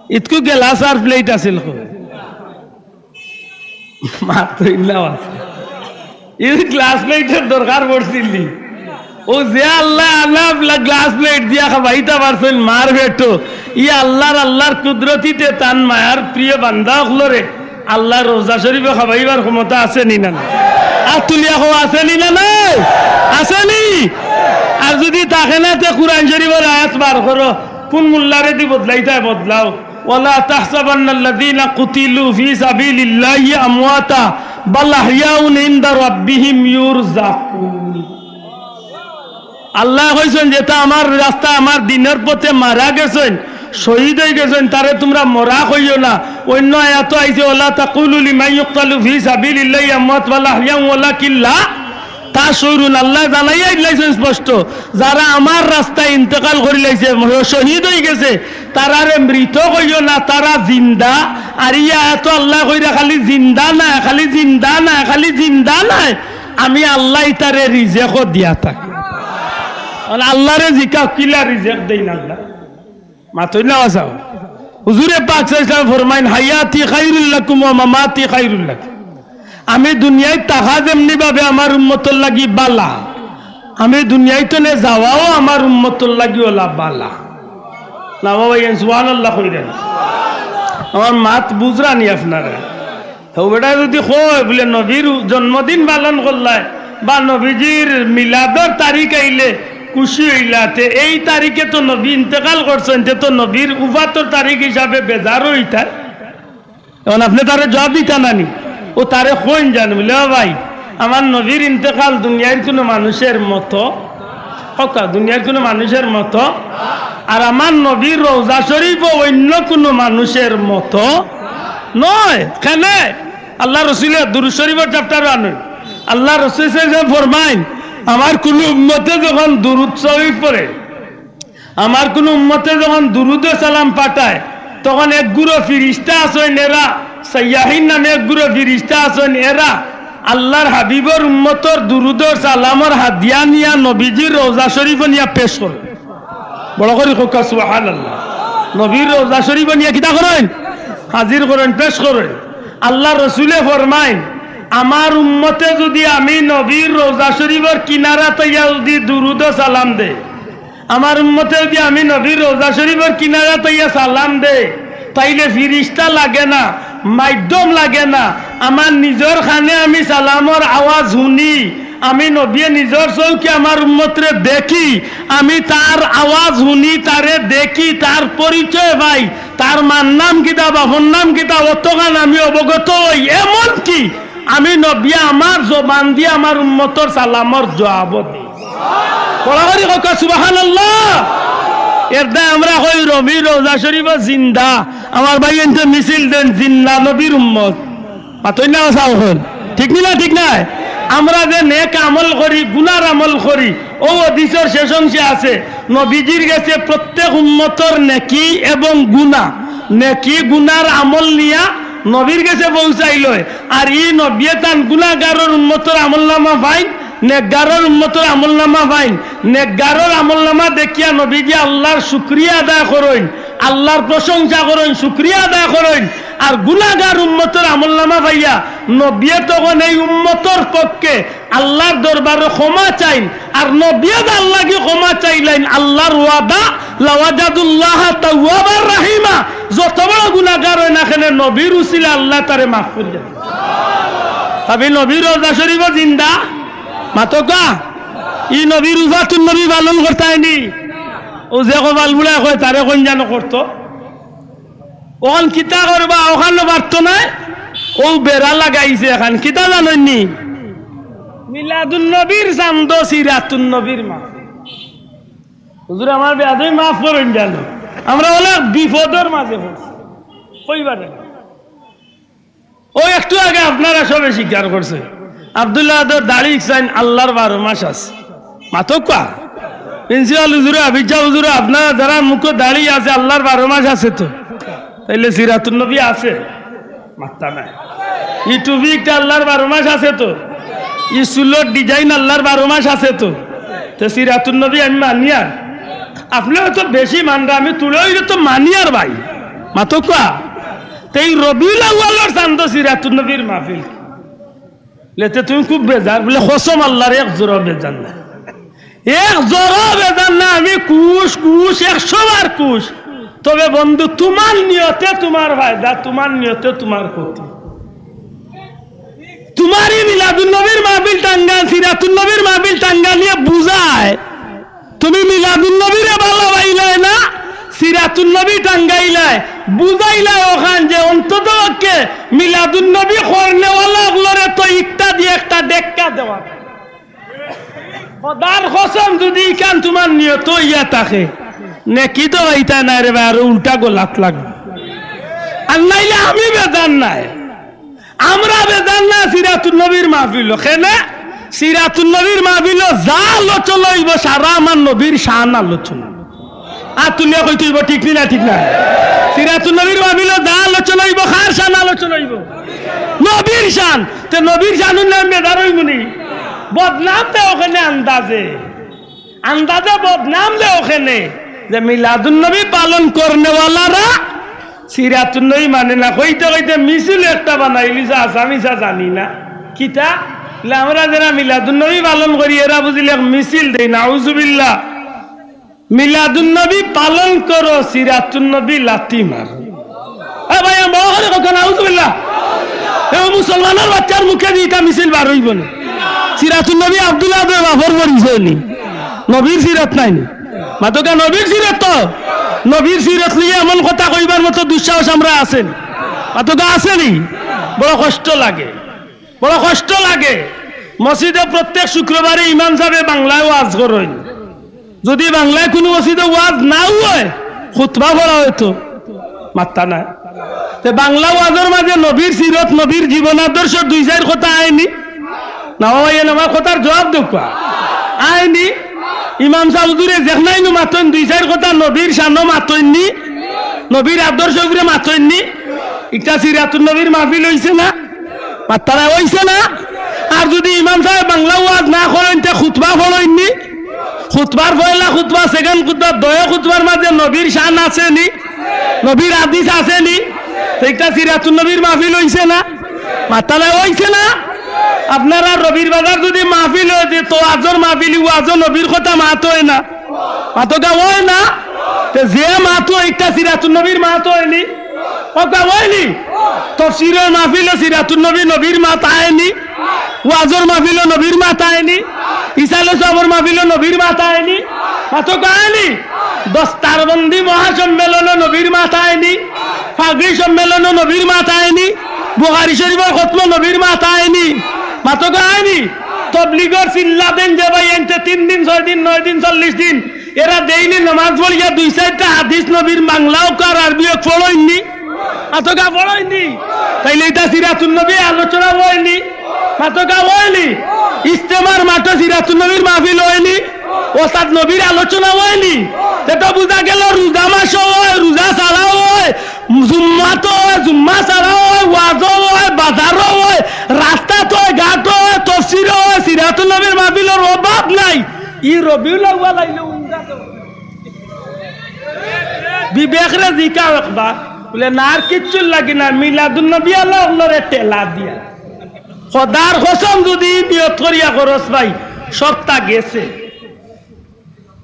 ইতকু গেলাস আর প্লেট আছিল কই? মাত তো ইন্নাও আছে। ই গ্লাস প্লেটর দরকার পড়ছিল নি? অউ যে আল্লায় আনা গ্লা-, গ্লাস প্লেট দিয়া খাবাইতা পারছইন মার পেটো, ই আল্লার, আল্লার কুদরতিতে তান মায়ার প্রিয় বান্দা অকলরে আল্লার রওজা শরীফো খাবাইবার ক্ষমতা আছে নি না নাই? আত তুলিয়া কও, আছে নি না নাই? আছে নি? আর যুদি থাকে না, তে কুরআন শরীফর আয়াত বার করো, কুন মোল্লারে দি বদলাইতায় বদলাও। ولا تحسبن الذين قتلوا في سبيل الله أمواتا بل أحياء عند ربهم يرزقون। আল্লায় কইছইন, যেতা আমার রাস্তায়, আমার দিনর পথে মারা গেছইন, শহীদ অইগেছইন, তারে তুমরা মরা কইও না। অইন্য আয়াতো আইছে, ولا تقولوا لمن يقتل في سبيل الله أموات بل أحياء ولكن لا تشعرون। আল্লায় জানাইয়া দিলাইছইন স্পষ্ট, যারা আমার রাস্তায় ইন্তেকাল করিলাইছে, শহীদ অইগেছে, তারারে মৃত কইও না, তারা জিন্দা। আর ই আয়াতো আল্লায় কইরা খালি জিন্দা নায়, খালি জিন্দা নায়, খালি জিন্দা নায়, আমি আল্লায় ইতারে রিজেকও দিয়া থাকি। কারণ আল্লারে জিকাও, কিলা রিজেক দেইন আল্লায়? মাতইন না বাঁচাও। হুজুরে পাক সাল্লাল্লাহু আলাইহি ওয়াসাল্লাম ফরমাইন, حياتي خير لكم ومماتي خير لكم। আমি দুনিয়াত থাকা যেমনি ভাবে আমার উম্মতর লাগি বালা, আমি দুনিয়াত থনে যাওয়াও আমার উম্মতর লাগি অলা বালা। না বাবা, ইয়ান সুবহানাল্লাহ কইরা না। আমার মাত বুঝরা নি আপনারা? তো বেটা যুদি কয় বুলে নবীর জন্মদিন পালন করলায় বা নবীজির মিলাদর তারিখ আইলে খুশি অইলা, তে এই তারিখে তো নবী ইন্তেকাল করছইন, তে তো নবীর উফাতর তারিখ হিসাবে বেজার অইতা। এখন আপনে তারে জুয়াব দিতা না নি? ও তারে কইন যান বুলে, "ও ভাই, আমার নবীর ইন্তেকাল দুনিয়ার কুনু মানুষর মতো, কউক্কা, দুনিয়ার কুনু মানুষর মতো, আর আমার নবীর রওজা শরীফও অইন্য কুনু মানুষর মতো নয়।" কেনে? আল্লার রসুলে দুরুদ শরীফর chapter আনইন। আল্লার রসুল সাল্লাল্লাহু আলাইহি ওয়াসাল্লাম ফরমাইন, আমার কুনু উম্মতে যখন দুরুদ শরীফ পড়ে, আমার কুনু উম্মতে যখন দুরুদ ও সালাম পাঠায়, তখন এক গুরু ফিরিস্তা আছইন এরা, সাইয়াহিন নামে এক গুরু ফিরিস্তা আছইন এরা, আল্লার হাবিবর উম্মতর দুরুদর সালামর হাদিয়া নিয়া নবীজির রওজা শরীফো নিয়া পেশ করইন। বড় করি কউক্কা সুবহানাল্লাহ। নবীর রওজা শরীফো নিয়া কিতা করইন? হাজির করইন, পেশ করইন। আল্লার রসুলে ফরমাইন, আমার উম্মতে যুদি আমি নবীর রওজা শরীফর কিনারাত আইয়া যুদি দুরুদ ও সালাম দেয়, আমার উম্মতে যুদি আমি নবীর রওজা শরীফর কিনারাত আইয়া সালাম দেয়, তাইলে ফিরিস্তা লাগে না, মাধ্যম লাগে না, আমার নিজর কানে আমি সালামর আওয়াজ হুনি, আমি নবিয়ে নিজর চউখে আমার উম্মতরে দেখি, আমি তার আওয়াজ হুনি, তারে দেখি, তার পরিচয় পাই, তার মার নাম কিতা, বাপর নাম কিতা, অতখান আমি অবগত অই। এমনকি আমি নবিয়ে আমার জবান দিয়া আমার উম্মতর সালামর জুয়াবও দেই। বড় করি কউক্কা সুবহানাল্লাহ। এরদায় আমরা কই নবীর রওজা শরীফো জিন্দা। আমার ভাইয়াইন্তে মিছিল দেইন, জিন্দা নবীর উম্মত। মাতইন না বাঁচাও অখন। ঠিক নি না? ঠিক নায়? আমরা যে নেক আমল করি, গুনার আমল করি, অউ হাদিসর শেষ অংশে আছে, নবীজির গেছে প্রত্যেক উম্মতর নেকি এবং গুনা, নেকি গুনার আমল নিয়া নবীর গেছে পৌঁছাইল অয়। আর ই নবিয়ে তান গুনাগারর উম্মতর আমলনামা পাইন, নেকগারর উম্মতর আমলনামা পাইন। নেকগারর আমলনামা দেখিয়া নবীজি আল্লার শুকরিয়া আদায় করইন, আল্লার প্রশংসা করইন, শুকরিয়া আদায় করইন। আর গুনাগার উম্মতর আমলনামা পাইয়া নবিয়ে তখন এই উম্মতর পক্ষে আল্লার দরবারো ক্ষমা চাইন। আর নবিয়ে যার লাগি ক্ষমা চাইলাইন, আল্লার ওয়াদা, "লাওয়াজাদুল্লাহা তাওয়াবার রাহিমা।" যত বড় গুনাগার অয় না কেনে, নবীর উসিলায় আল্লায় তারে মাফ করি দেইন। তবে নবীর রওজা শরীফো জিন্দা। মাতউক্কা। ই নবীর উফাতুন নবী পালন করতায় নি? অউ যে কপাল পুড়ায় কয়, তারে কইন যেন করতো। অখন কিতা করবা, অখানও পারতো নায়। অউ বেড়া লাগাইছে অখন, কিতা জানইন নি? মিলাদুন নবীর চান্দো সিরাতুন নবীর মাহফিল। হুজুর, আমার বেয়াদবি মাফ করইন যেন। আমরা অনেক বিপদর মাঝে পড়ছি। কইবা না। অউ একটু আগে আপনারা সবে স্বীকার করছে, আব্দুল্লাহ আদর দাড়ি ইকসাইন আল্লার বারো মাস আছে। মাতউক্কা। প্রিন্সিপাল হুজুরে, হাফিজ সাব হুজুরে, আপনারা যারা মুখো দাড়ি আছে, আল্লার বারো মাস আছে তো? তাইলে সিরাতুন নবী আছে? মাত্তা নাই। ই টুপি একটা আল্লার বারো মাস আছে তো? ই চুলর design আল্লার বারো মাস আছে তো? তে সিরাতুন নবী আমি মানিয়ার। আপনে অয়তো বেশি মানরা, আমি তুলে অইলে তো মানিয়ার ভাই। মাতউক্কা। তে ই রবিউল আউয়ালর চান্দো সিরাতুন নবীর মাহফিল। লেতে তুমি খুব বেজার, বুলে, "কসম আল্লার, এক জোড়া বেজার না, এক জোড়া বেজার না, আমি খুশ, খুশ, একশো বার খুশ। তবে বন্ধু, তুমার নিয়তে তুমার ফায়দা, তুমার নিয়তে তুমার ক্ষতি।" তুমার ই মিলাদুন নবীর মাহফিল টাঙ্গাইল, সিরাতুন নবীর মাহফিল টাঙ্গাইলে বুঝায় তুমি মিলাদুন নবীরে ভালা পাইলায় না, সিরাতুন নবী টাঙ্গাইলায়, বুঝাইলায় অখান যে অন্তত পক্ষে মিলাদুন নবী করনেওয়ালা অকলরে তো ইকটা দি একটা ঢেক্কা দেওয়া। খোদার কসম, যুদি ইখান তুমার নিয়ত অইয়া থাকে, নেকি তো পাইতায় নায় রে ভাই, আরো উল্টা গলাত লাগবো। আর নাইলে আমি বেজার নায়, আমরা বেজার না সিরাতুন নবীর মাহফিলো। কেনে? সিরাতুন নবীর মাহফিলো যা আলোচনা অইবো, সারা আমার নবীর শান আলোচনা। আর তুলিয়া কইতে অইবো, ঠিক নি না? ঠিক না? সিরাতুন নবীর মাহফিলো যা আলোচনা অইবো, কার শান আলোচনা অইবো? নবীর শান। তে নবীর শান অইলে আমি বেজার অইমুনি? বদনাম দেও কেনে আন্দাজে, আন্দাজে বদনাম দেও কেনে যে মিলাদুন নবী পালন করনেওয়ালারা সিরাতুন নবী মানে না। কইতে কইতে মিছিল একটা বানাইলিছে, আসামিসা জানি না কিতা। বলে, আমরা যেরা মিলাদুন নবী পালন করি, এরা বুঝিলে এক মিছিল দেই, নাউজুবিল্লাহ। মিলাদুন নবী পালন করো, সিরাতুন নবী লাথি মার। এ ভাই, আমি বড় করি কইছি, নাউজুবিল্লাহ। এ মুসলমানর বাচ্চার মুখে দি ইটা মিছিল বার অইবো নি? সিরাতুন নবী আব্দুল আহাদর বাপর পরিচয় নি? নবীর সিরত নায় নি? মাতোকা নবীর সিরত তো। নবীর সিরত লইয়া এমন কথা কইবার মতো দুঃসাহস আমরার আছে নি? মাতোকা আছে নি? বড় কষ্ট লাগে, বড় কষ্ট লাগে। মসজিদে প্রত্যেক শুক্রবারে ইমাম সাবে বাংলায় ওয়াজ করইন। যুদি বাংলায় কুনু মসজিদো ওয়াজ না অয়, খুতবা পড়া অইতো, মাত্তা নায়। তে বাংলা ওয়াজর মাঝে নবীর সিরত, নবীর জীবন আদর্শ দুই চাইর কথা আয় নি? না ভাই, এন আমার কথার জুয়াপ দেউক্কা। আয় নি? ইমাম সাব হুজুরে যেখানো মাতইন দুই চাইর কথা নবীর শানো মাতইন নি? নবীর আদর্শ উপরে মাতইন নি? ইটা সিরাতুন নবীর মাহফিল অইছে না? মাত্তা নায়, অইছে না? আর যুদি ইমাম সাবে বাংলা ওয়াজ না করইন, তে খুতবা পড়ইন নি? খুতবার পয়লা খুতবা, second খুতবা, দয় খুতবার মাঝে নবীর শান আছে নি? নবীর হাদিস আছে নি? তে ইটা সিরাতুন নবীর মাহফিল অইছে না? মাত্তা নায়, অইছে না? আপনারা রবির বাজার যুদি মাহফিল অয়, তে তো ওয়াজর মাহফিল, ওয়াজো নবীর কথা মাত অয় না? মাতোকা অয় না? তে যে মাত অয়, ইটা সিরাতুন নবীর মাত অয় নি? কথা অয় নি? তফসিরর মাহফিলো সিরাতুন নবী, নবীর মাত আয় নি? ওয়াজর মাহফিলো নবীর মাত আয় নি? ইসালে সওয়াবর মাহফিলো নবীর মাত আয় নি? মাতোকা আয় নি? দস্তারবন্দি মহাসম্মেলনো নবীর মাত আয় নি? ফাগড়ি সম্মেলনো নবীর মাত আয় নি? বুখারী শরীফর খতমো নবীর মাত আয় নি? মাতোকা আয় নি? তবলিগর চিল্লা দেইন যে ভাই, এনতে তিন দিন, ছয় দিন, নয় দিন, চল্লিশ দিন, এরা ডেইলি নামাজ পড়িয়া দুই চাইরটা হাদিস নবীর বাংলা অউক আর আরবি অউক পড়ইন নি? মাতোকা পড়ইন নি? তাইলে ইটা সিরাতুন নবী আলোচনা অয় নি? মাতোকা অয় নি? ইজতেমার মাঠো সিরাতুন নবীর মাহফিল অয় নি? অর্থাৎ নবীর আলোচনা অয় নি? তে তো বুঝা গেল রোজা মাসো অয়, রোজা ছাড়াও অয়, জুম্মাতো অয়, জুম্মা ছাড়াও অয়, ওয়াজো অয়, বাজারো অয়, রাস্তাত অয়, ঘাটো অয়, তফসিরো অয়, সিরাতুন নবীর মাহফিলর অভাব নাই। ই রবিউল আউয়াল আইলে উন্দা তো। বিবেকরে জিকাও একবার, বলে, "না, আর কিচ্ছুর লাগি না, মিলাদুন নবী আলা অকলরে ঠেলা দিয়া।" খোদার কসম, যুদি নিয়ত করিয়া করস ভাই, সবটা গেছে।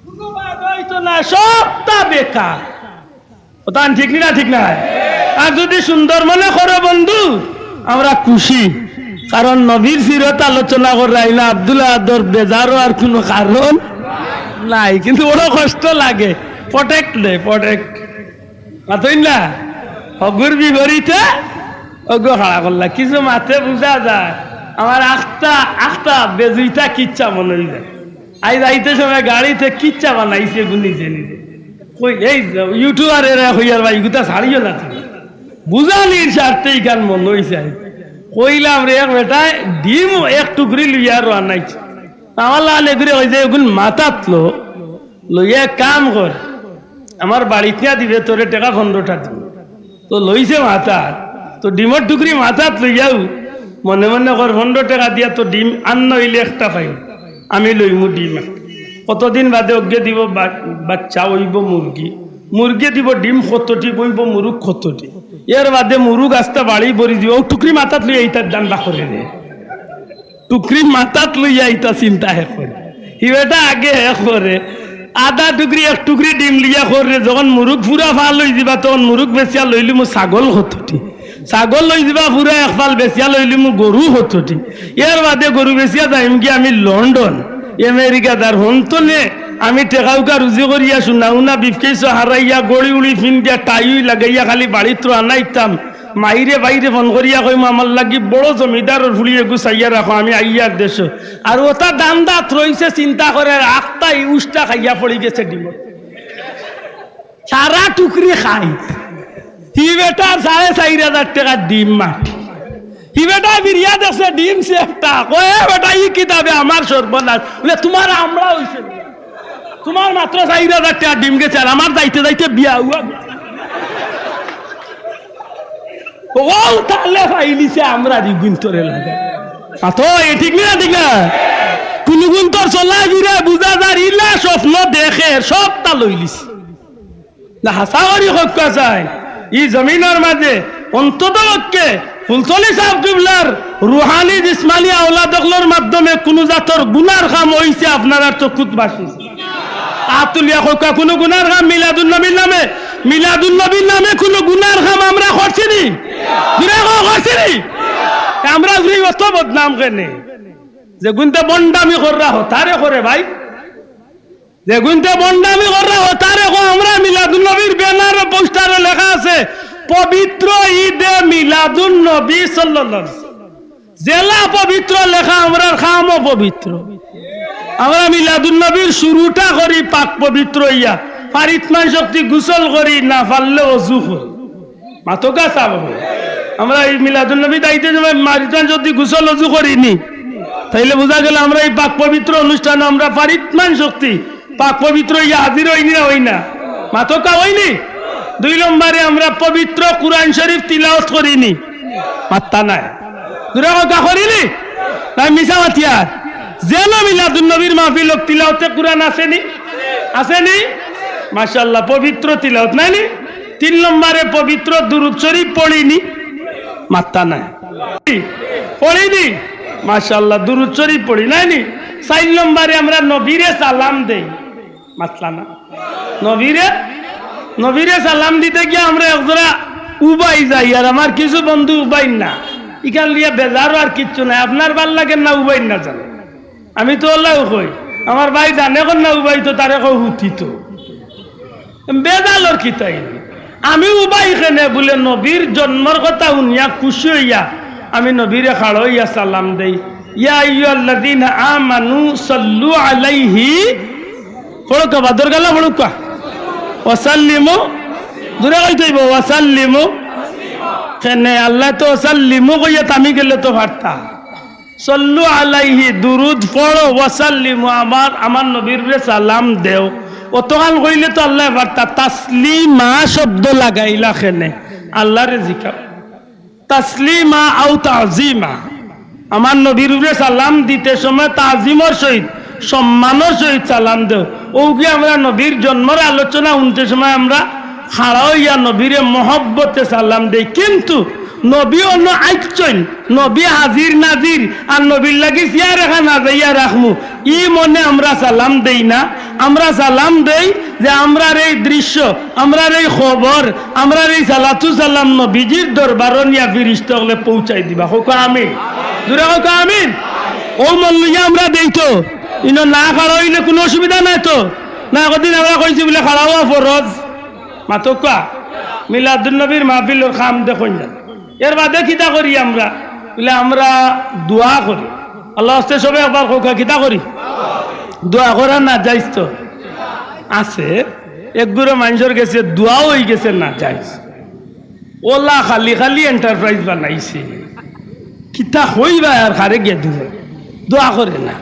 কুনু বাদ অইতো না, সবটা বেকার। কথা ঠিক নি না? ঠিক না? আর যুদি সুন্দর মনে করো বন্ধু, আমরা খুশি, কারণ নবীর সিরত আলোচনা কররায় না, আব্দুল আহাদর বেজার অওয়ার কুনু কারণ নাই। কিন্তু বড় কষ্ট লাগে, protect দেয়, protect। মাতইন না? হগুর বিপরীতে অগু খাড়া করলা। কিছু মাতে বুঝা যায়, আমার আখতা, আখতা বেজুইতা কিচ্ছা মনো অই যায়। আইজ আইতে সময় গাড়িতে কিচ্ছা বানাইছে গু নিজে নিজে। কই, এই YouTuber এরা কইয়ার ভাই, ইগুতা ছাড়িও না তুমি। বুঝানির স্বার্থে ইখান মনো অইছে। কইলাম রে, এক বেটায় ডিম এক টুকরি লইয়া রওয়ানা অইছে। আমার লাখান এগুরে কইছে, "এগুন মাথাত লো, লইয়া এক কাম কর, আমার বাড়িত নিয়া দিবে, তোরে টেকা পনরোটা দিমু।" তো লইছে মাথাত, তো ডিমর টুকরি মাথাত লইয়াউ মনে মনে কর, "পনরো টেকা দিয়া তো ডিম আন্না অইলে একটা পাইমু, আমি লইমু ডিম একটা।" কতদিন বাদে অগুয়ে দিবো বা-, বাচ্চা, অইবো মুরগি, মুরগিয়ে দিবো ডিম কতটি, অইবো মুরুগ কতটি, এর বাদে মুরুগ আস্তা বাড়ি ভরি দিবো, অউ টুকরি মাথাত লইয়া ইতার ধান্দা করে রে। টুকরি মাথাত লইয়া ইতা চিন্তা হে করে। হি বেটা আগে হে করে। আধা টুকরি, এক টুকরি ডিম লইয়া করে। যখন মুরুগ পুরা ফাল অই যিবা, তখন মুরুগ বেচিয়া লইলিমু ছাগল কতটি। ছাগল লই যিবা পুরা এক ফাল, বেচিয়া লইলিমু গরু কতটি। এর বাদে গরু বেচিয়া যাইমগি আমি লন্ডন, আমেরিকা, যার হন্তনে আমি টেকাউকা রুজি করিয়া সোনা উনা বিফকেইসো হারাইয়া গড়ি উড়ি ফিন্দিয়া টাই উই লাগাইয়া খালি বাড়িত রওয়ানা অইতাম। মাইরে বাইরে ফোন করিয়া কইমু, "আমার লাগি বড় জমিদারর ফুড়ি এগু চাইয়া রাখো, আমি আইয়ার দেশো।" আর ওটা দান্দাত রইছে, চিন্তা করের আখতাই উষ্টা খাইয়া পড়ি গেছে ডিমো। সারা টুকরি খাই। হি বেটার সাড়ে চাইর হাজার টেকার ডিম মাটি। হি বেটা ফিরিয়া দেখছে ডিম সে একটা। কয়, "এ বেটা, ই কিতাবে আমার সর্বনাশ।" বলে, "তুমার আমরা অইছে না। তুমার মাত্র চাইর হাজার টেকার ডিম গেছে, আর আমার যাইতে যাইতে বিয়া হুয়া।" ও তাহলে পাইলিছে আমরা রিগুন্তরে লাগে। আ তো, এ ঠিক না, ঠিক না? কুনুগুন্তর চলা ফিরে বুঝা যার, ইলা স্বপ্ন দেখে, সবটা লইলিছে। না, হাছা করি কউক্কা চাই। ই জমিনর মাঝে অন্তত পক্ষে ফুলতলি সাব কিবলার রুহানি জিসমানি আওলাদ অকলর মাধ্যমে কুনু জাতর গুনার কাম অইছে, আপনারার চকুত ভাসিছে। আত তুলিয়া কউক্কা, কুনু গুনার কাম মিলাদুন নবীর নামে, মিলাদুন নবীর নামে কুনু গুনার কাম আমরা করছি নি? জুরে কও, করছি নি? আমরা জুরে অত বদনাম কেনে? যেগুনতে বন্ডামি কররা হতারে করে ভাই, যেগুনতে বন্ডামি কররা হতারে কো, আমরা মিলাদুন নবীর ব্যানার ও পোস্টারো লেখা আছে, "পবিত্র ঈদে মিলাদুন নবী সাল্লাল্লাহু আলাইহি ওয়াসাল্লাম।" যেলা পবিত্র লেখা, আমরার কামও পবিত্র। আমরা মিলাদুন নবীর শুরুটা করি পাক পবিত্র অইয়া, পারিতমান শক্তি গোসল করি, না পারলে অজু করি। মাতকা সাব অকল। আমরা ই মিলাদুন নবী দাইতে সময় মারিতাম যদি গোসল অজু করি নি, তাইলে বুঝা গেল আমরা ই পাক পবিত্র অনুষ্ঠানো আমরা পারিতমান শক্তি পাক পবিত্র অইয়া হাজির অই নি না অই না? মাতকা অই নি? দুই নম্বরে আমরা পবিত্র কুরআন শরীফ তিলাওয়াত করি নি? মাত্তা নাই। জুরে কউক্কা করি নি? না মিছা মাতিয়ার? যেলা মিলাদুন নবীর মাহফিল অউক, তিলাওয়াতে কুরআন আছে নি? আছে নি? মাশাআল্লাহ, পবিত্র তিলাওয়াত নাই নি? তিন নম্বরে পবিত্র দুরুদ শরীফ পড়ি নি? মাত্তা নাই। পড়ি নি? মাশাআল্লাহ, দুরুদ শরীফ পড়ি, নাই নি? চাইর নম্বরে আমরা নবীরে সালাম দেই। মাতলা না। নবীরে, নবীরে সালাম দিতে গিয়া আমরা একজরা উবাই যাই, আর আমার কিছু বন্ধু উবাইন না। ইখান লইয়া বেজারও আর কিচ্ছু নাই। আপনার ভালা লাগের না উবাইন না জানো। আমি তো অলাউ কই, আমার ভাই জানে কর না উবাই তো, তারে কও হুতি তো। বেজালর কিতা ইনো? আমি উবাই কেনে বুলে নবীর জন্মর কথা হুনিয়া খুশি অইয়া আমি নবীরে খাড়া অইয়া সালাম দেই, "ইয়া আইয়ুহাল্লাযীনা আমানু সাল্লু আলাইহি", পড়উক্কা, বাদর গালা পড়উক্কা, "ওয়া সাল্লিমু", জুরে কইতে অইবো, "ওয়া সাল্লিমু।" কেনে আল্লায় তো "ওয়া সাল্লিমু" কইয়া থামি গেলে তো পারতা। "সাল্লু আলাইহি", দুরুদ পড়ো, "ওয়া সাল্লিমু", আমার, আমার নবীরে সালাম দেও। অতখান কইলে তো আল্লায় পারতা, "তাসলিমা" শব্দ লাগাইলা কেনে? আল্লারে জিকাও। "তাসলিমা আও তাজিমা।" আমার নবীর উপরে সালাম দিতে সময় তাজিমর সহিত, সম্মানর সহিত সালাম দেও। অউ কি আমরা নবীর জন্মর আলোচনা হুনতে সময় আমরা খাড়া অইয়া নবীরে মহব্বতে সালাম দেই, কিন্তু নবী অনো আইচ্ছইন, নবী হাজির নাজির, আর নবীর লাগি চেয়ার এখান হাজাইয়া রাখমু, ই মনে আমরা সালাম দেই না। আমরা সালাম দেই যে আমরার এই দৃশ্য, আমরার এই খবর, আমরার এই সালাতু সালাম নবীজির দরবারো নিয়া ফিরিস্তা অকলে পৌঁছাই দিবা। কউক্কা আমিন। জুরে কউক্কা আমিন। অউ মন লইয়া আমরা দেই তো। ইনো না খাড়া অইলে কুনু অসুবিধা নাই তো? না, একদিন আমরা কইছি বুলে খাড়া অওয়া ফরজ। মাতউক্কা। মিলাদুন নবীর মাহফিলর কাম দেখইন না। এর বাদে কিতা করি আমরা? বুলে আমরা দোয়া করি। আল্লার ওয়াস্তে সবে একবার কউক্কা, কিতা করি? দোয়া করা নাজাইজ তো? আছে। এক গুরু মানষর গেছে দোয়াও অইগেছে নাজাইজ। অলা খালি খালি enterprise বানাইছে। কিতা কইবা আর কারে গিয়া দিবা? দোয়া করে না।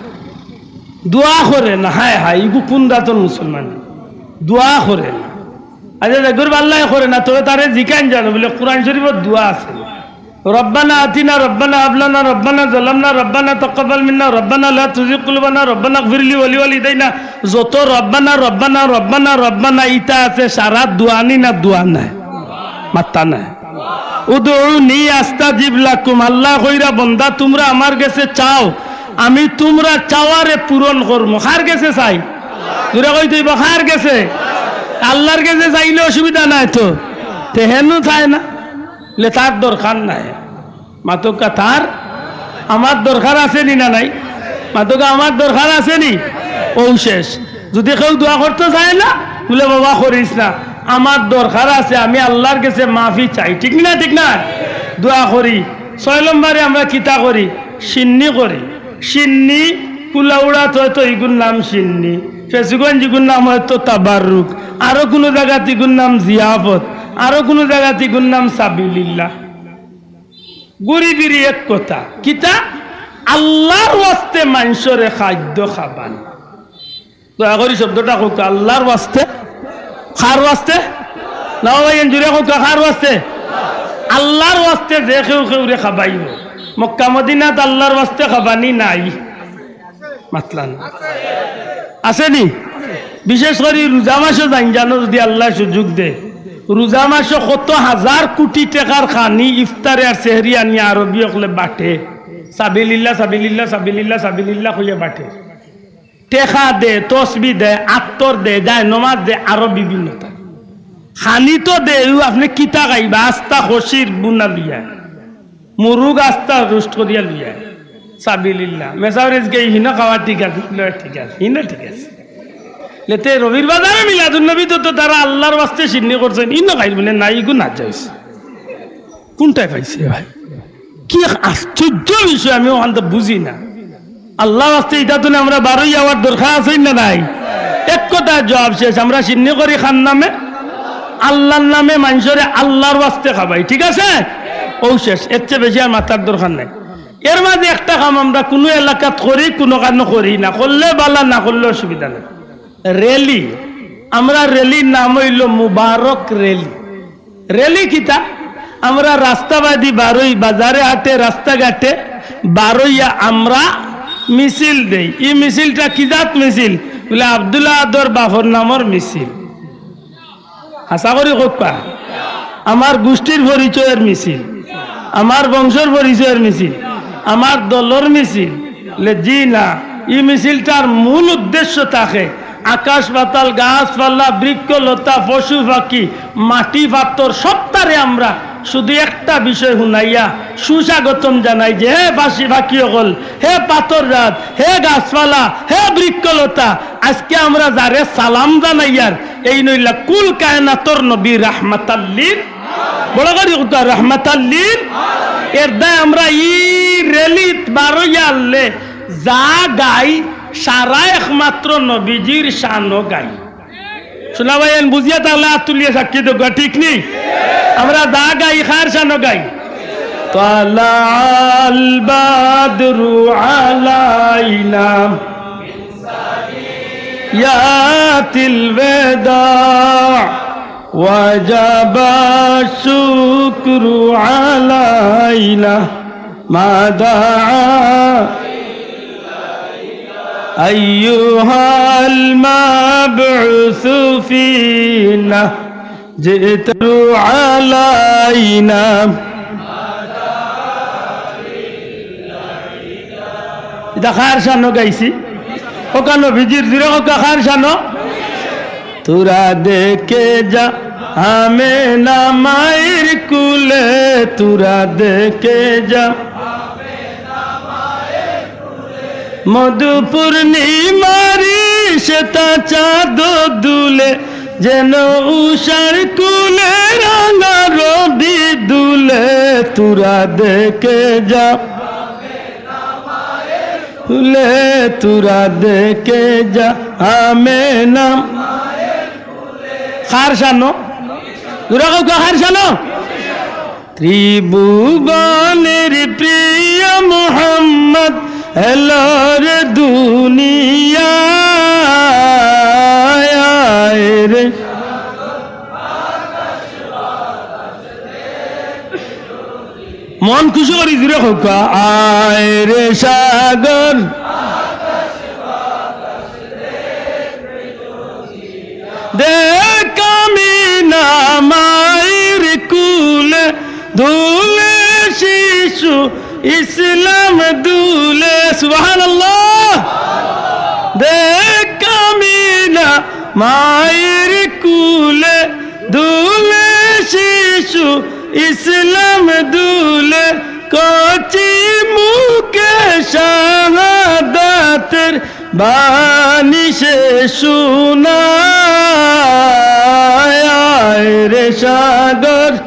দোয়া করে না। হায় হায়, ইগু কুন জাতর মুসলমান? দোয়া করে না। আচ্ছা, যে গুরু আল্লায় করে না, তবে তারে জিকাইন জানো, বুলে কোরআন শরীফর দোয়া আছে। রব্বানা আতিনা, রব্বানা হাব লানা, রব্বানা যালামনা, রব্বানা তাকাব্বাল মিন্না, রব্বানা লা তুযিগ কুলুবানা, রব্বানা ইগফির লি ওয়া লিওয়ালিদাইনা। যত রব্বানা, রব্বানা, রব্বানা, রব্বানা ইতা আছে, সারা দোয়া নি না দোয়া নায়? মাত্তা নায়। উদউনি আস্তাজিব লাকুম, আল্লায় কইরা, "বন্দা, তুমরা আমার গেছে চাও, আমি তুমরার চাওয়ারে পূরণ করমু।" কার গেছে চাই? জুরে কইতে অইবো, কার গেছে? আল্লার গেছে চাইলে অসুবিধা নাই তো। তে হেনু চায় না, বুলে তার দরকার নাই। মাতউক্কা, তার আমার দরকার আছে নি না নাই? মাতউক্কা, আমার দরকার আছে নি? অউ শেষ। যদি কেউ দোয়া করতো চায় না, বুলে, "বাবা, করিস না, আমার দরকার আছে, আমি আল্লার গেছে মাফি চাই।" ঠিক না? ঠিক না? দোয়া করি। ছয় নম্বরে আমরা কিতা করি? শিন্নি করি। শিন্নি, কুলাউড়াত অয়তো ইগুর নাম শিন্নি, ফেঞ্চুগঞ্জ ইগুর নাম অয়তো তাবাররুক, আরো কুনু জাগাত ইগুর নাম জিয়াফত, আরো কুনু জাগাত ইগুর নাম সাবিলিল্লাহ। ঘুরি ফিরি এক কথা, কিতা? আল্লার ওয়াস্তে মানষরে খাদ্য খাবান। দয়া করি শব্দটা কউক্কা, আল্লার ওয়াস্তে। কার ওয়াস্তে? না ভাই, জুরে কউক্কা, কার ওয়াস্তে? আল্লার ওয়াস্তে যে কেউ কেউরে খাবাইবো। মক্কা মদিনাত আল্লার ওয়াস্তে খাবানি নাই। মাতলা না। আছে নি? বিশেষ করি রোজা মাসো জাইন জানো, যদি আল্লায় সুযোগ দে, রোজা মাসো কত হাজার কুটি টেকার খানি ইফতারে আর সেহরি আনিয়া আরবি অকলে বাটে। সাবিলিল্লাহ, সাবিলিল্লাহ, সাবিলিল্লাহ, সাবিলিল্লাহ কইয়া বাটে। টেকা দে, তসবি দে, আতর দে, যায় নমাজ দে, আরো বিভিন্নতা। খানি তো দে, ইউ আপনে কিতা খাইবা? আস্তা খসির বুনা লইয়া, মুরুগ আস্তা রোস্ট করিয়া লইয়া। সাবিলিল্লাহ। মেসাব রেজকে হিনো খাওয়া ঠিক আছে, লয় ঠিক আছে, হিনো ঠিক আছে। লেতে রবির বাজারে মিলাদুন নবী তো, তো তারা আল্লার ওয়াস্তে শিন্নি করছইন, ইনো খাইল বুলে না, ইগু না যাইস। কুনটায় পাইছে ভাই? কি এক আশ্চর্য বিষয়, আমি অখানতা বুঝি না। আল্লার ওয়াস্তে ইতা তুনে আমরা বারই আওয়ার দরকার আছে না নাই? এক কথায় জবাব শেষ, আমরা শিন্নি করি কার নামে? আল্লার নামে। মানষরে আল্লার ওয়াস্তে খাবাই, ঠিক আছে? অউ শেষ, এর চেয়ে বেশি আর মাতার দরকার নাই। এর মাঝে একটা কাম আমরা কুনু এলাকাত করি, কুনু কানো করি না, করলে বালা, না করলে অসুবিধা নাই। র‍্যালি, আমরা র‍্যালির নাম অইলো মুবারক র‍্যালি। র‍্যালি কিতা? আমরা রাস্তাবাদি বারই, বাজারে হাটে, রাস্তাঘাটে বারইয়া আমরা মিছিল দেই। ই মিছিলটা কি জাত মিছিল? বুলে, আব্দুল আহাদর বাপর নামর মিছিল। হাছা করি কউক্কা, আমার গুষ্টির পরিচয়র মিছিল, আমার বংশর পরিচয়র মিছিল, আমার দলর মিছিল। লে জি না, ই মিছিলটার মূল উদ্দেশ্য থাকে আকাশ পাতাল, গাছপালা, বৃক্ষ লতা, পশু পাখি, মাটি পাথর সবতারে আমরা শুধু একটা বিষয় হুনাইয়া সুস্বাগতম জানাই যে, হে পাখি, পাখি অকল, হে পাথর জাত, হে গাছপালা, হে বৃক্ষ লতা, আজকে আমরা যারে সালাম জানাইয়ার, এইন অইলা কুল কায়নাতর নবী রাহমাতাল্লিল, বড় করি কউক্কা, রাহমাতাল্লিল। এর দায় আমরা ই র‍্যালিত বারইয়া আরলে যা গাই, সারা একমাত্র নবীজির শানো গাই। শুনা ভাই, এন বুঝিয়া তাইলে আত তুলিয়া সাক্ষী দেউক্কা, ঠিক নি? আমরা যা গাই, কার শানো গাই? طلع البدر علينا يا الوداع وجب الشكر علينا ما دعا أيها المبعوث فينا جئت علينا। ইতা কার শানো গাইছি? কউক্কা নবীজির, জুরে কউক্কা, কার শানো? তোরা দেখে যা আমেনা মায়ের কুলে, তোরা দেখে যা মধু পূর্ণিমারি সেতা চাঁদ দুলে, যেন উষার কুলে রাঙা রবি দুলে। তোরা দেখে যা, দুলে, তোরা দেখে যা আমেনা। কার শানো? জুরে কউক্কা, কার শানো? ত্রিভুবনের প্রিয় মোহাম্মদ এলো রে দুনিয়ায় রে। মন খুশি করি জুরে কউক্কা, আয় রে সাগর। দেখ আমিনা মায়ের কুলে দুলে শিশু ইসলাম দুলে। সুবহানাল্লাহ। দেখ আমিনা মায়ের কুলে দুলে শিশু ইসলাম দুলে, কচি মুখে শাহাদাতের বাণী সে শোনায়, আয় রে সাগর।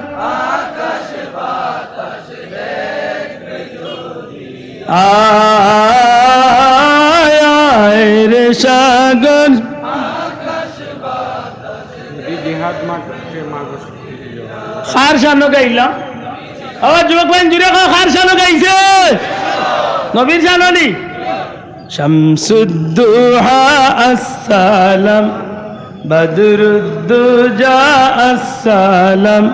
আয়, আয় রে সাগর। কার শানো গাইলাম? ও যুবক ভাই, জুরে কও, কার শানো গাইছে? নবীর শানো নি? শামসুদ্দুহা আসসালাম, বদরুদ্দুজা আসসালাম,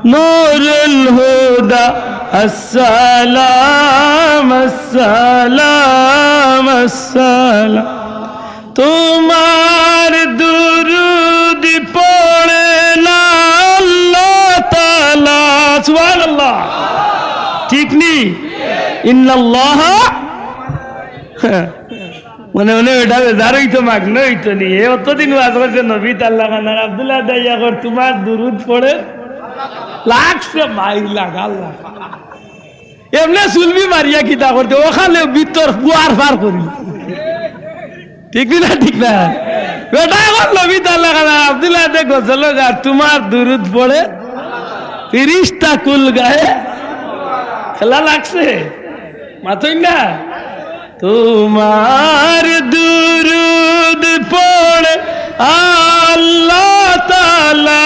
নুরুল হুদা আসসালাম, আসসালাম, আসসালাম। তোমার দুরুদ পড়ে না আল্লাহ তাআলা। সুবহানাল্লাহ। ঠিক নি? ইন্নাল্লাহা মনে মনে ওটা বেজার অইতো, মাগনা অইতো নি। এ অতদিন ওয়াজ করছে নবী তাল্লা খানার আব্দুল্লাহ দাইয়া কর, তোমার দুরুদ পড়ে লাগছে মাইর লাগা লাগা। এমনে সুলবি মারিয়া কিতা করতে, ওখানে ভিতর পুয়ার ফার করি। ঠিক নি না? ঠিক না? বেটা এখন নবী তাল্লা খানার আব্দুল্লাহ দে গজল গায়, তোমার দুরুদ পড়ে ফিরিস্তা কুল গাহে খেলা লাগছে। মাতই না? তোমার দুরুদ পড়ে আল্লাহ তাআলা,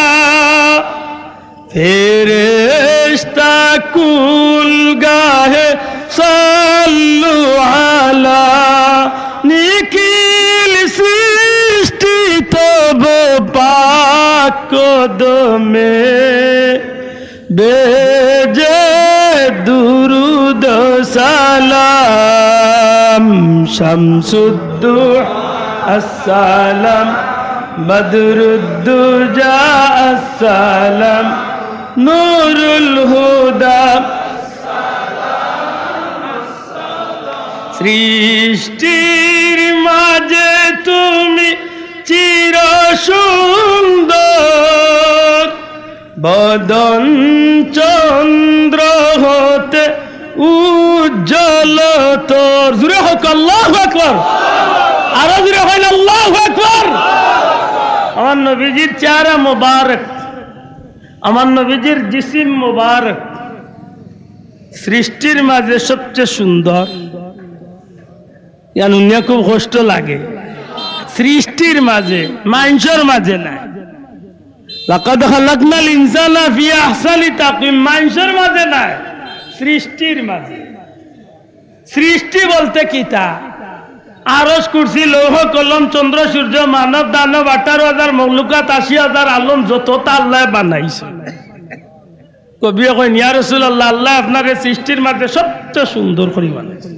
ফেরেশতা কুল গাহে সাল্লু আলা, নিখিল সৃষ্টি তব পাক কদমে। বেজে দুরুদ সালাম, শামসুদ্দুহা আসসালাম, বদরুদ্দুজা আসসালাম, নুরুল হুদা। সৃষ্টির মাঝে তুমি চির সুন্দর, বদন চন্দ্র হতে উজ্জ্বল তোর। জুরে কও, আল্লাহু আকবার। আরো জুরে কইন, আল্লাহু আকবার। আমার নবীজির চেহারা মোবারক, আমার নবীজির জিসিম মোবারক, সৃষ্টির মাঝে সবচেয়ে সুন্দর। ইয়ান হুনিয়া খুব কষ্ট লাগে। সৃষ্টির মাঝে, মানষর মাঝে নায়। লাকাদ খালাকনাল ইনসানা ফি আহসানি তাকওয়িম, মানষর মাঝে নায়, সৃষ্টির মাঝে। সৃষ্টি বলতে কিতা? আরশ, কুরসি, লৌহ, কলম, চন্দ্র, সূর্য, মানব, দানব, আঠারো হাজার মখলুকাত, আশি হাজার আলম, যততা আল্লায় বানাইছে। কবিয়ে কইন, "ইয়া রাসূলুল্লাহ, আল্লায় আপনারে সৃষ্টির মাঝে সবচেয়ে সুন্দর করি বানাইছে।"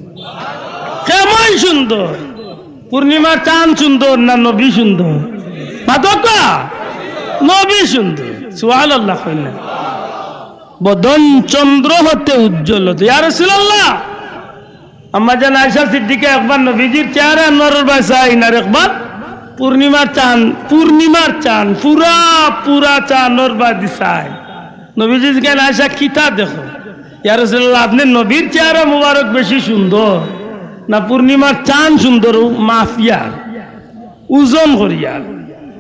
কেমন সুন্দর? পূর্ণিমার চান সুন্দর না নবী সুন্দর? মাতউক্কা, নবী সুন্দর। সুবহানাল্লাহ কইন না। বদন চন্দ্র হতে উজ্জ্বল হতে। ইয়া রাসূলুল্লাহ, আম্মাজান আয়েশা সিদ্দিকা একবার নবীজির চেহারা আনোয়ারর বায় চাইন, আর একবার পূর্ণিমার চান, পূর্ণিমার চান, পুরা, পুরা চানর বায় দি চাইন। নবীজি জিকাইন, "আয়েশা, কিতা দেখো?" "ইয়া রাসূলুল্লাহ, আপনে নবীর চেহারা মুবারক বেশি সুন্দর না পূর্ণিমার চান সুন্দর?" ও মাপিয়া ওজন করিয়া,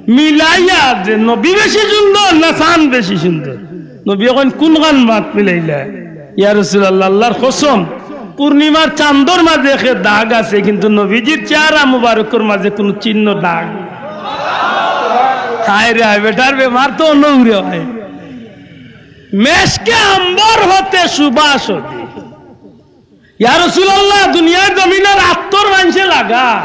মিলাইয়া যে নবী বেশি সুন্দর না চান বেশি সুন্দর? নবীয়ে কইন, "কুনখান মাত মিলাইলা?" "ইয়া রাসূলুল্লাহ, আল্লাহর কসম, পূর্ণিমার চান্দর মাঝে একে দাগ আছে, কিন্তু নবীজির চেহারা মুবারকর মাঝে কুনু চিহ্ন দাগ নাই।" হায় রে হায়, বেটার বেমার তো অন্য উরে হয়। মেশকে আম্বর হতে সুবাস অদি। ইয়া রাসূলুল্লাহ, দুনিয়ার জমিনর আতর মানষে লাগা।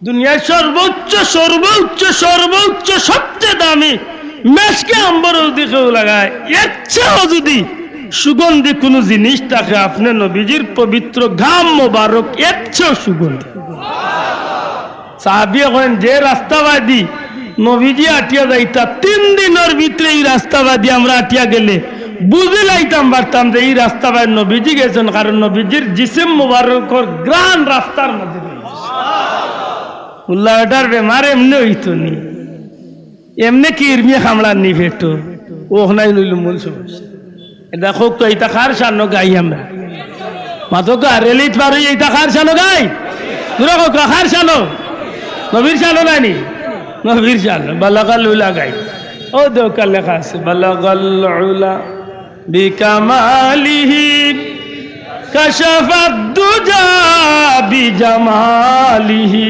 দুনিয়ার সর্বোচ্চ, সর্বোচ্চ, সর্বোচ্চ, সবচেয়ে দামি মেশকে আম্বর অদি কেউ লাগায়। এর চেয়েও যুদি সুগন্ধি কুনু জিনিস থাকে, আপনে নবীজির পবিত্র ঘাম মোবারক এর চেয়েও সুগন্ধি। সাহাবিয়ে কইন, যে রাস্তা বায়দি নবীজি আটিয়া যাইতা, তিন দিনর ভিতরে ই রাস্তা বায়দি আমরা আটিয়া গেলে বুঝি লাইতাম পারতাম যে ই রাস্তা বায় নবীজি গেছইন, কারণ নবীজির জিসিম মুবারকর ঘ্রাণ রাস্তার মাঝে রইছে। উল্লা বেটার বেমার এমনে অইতো নি, এমনে কিরমিয়ে কামড়ার নি পেটো, অখান অইলো মূল সমস্যা। ইটা কউক্কা, ইটা কার শানো গাই আমরা? মাতউক্কা, রেলিত পার অই ইটা কার শানো গাই? জোরে কউক্কা, কার শানো? নবীর শানো নানি? নবীর শানো। বালাগাল উলা গাই। ও দেউক্কা লেখা আছে, বালাগাল উলা বিকামালিহি, কাশাফাদ দুজা বিজামালিহি,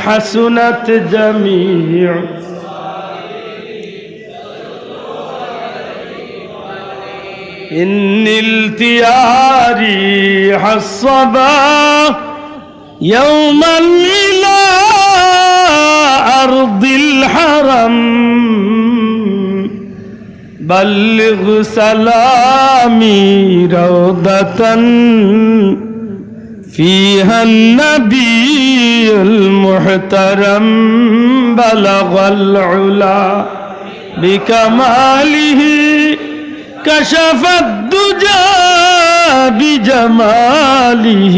হাসুনাত জামিউ। إن التياري حصبا يوما إلى أرض الحرم، بلغ سلامي روضة فيها النبي المحترم، بلغ العلا بكماله، كشف الدجى بجماله،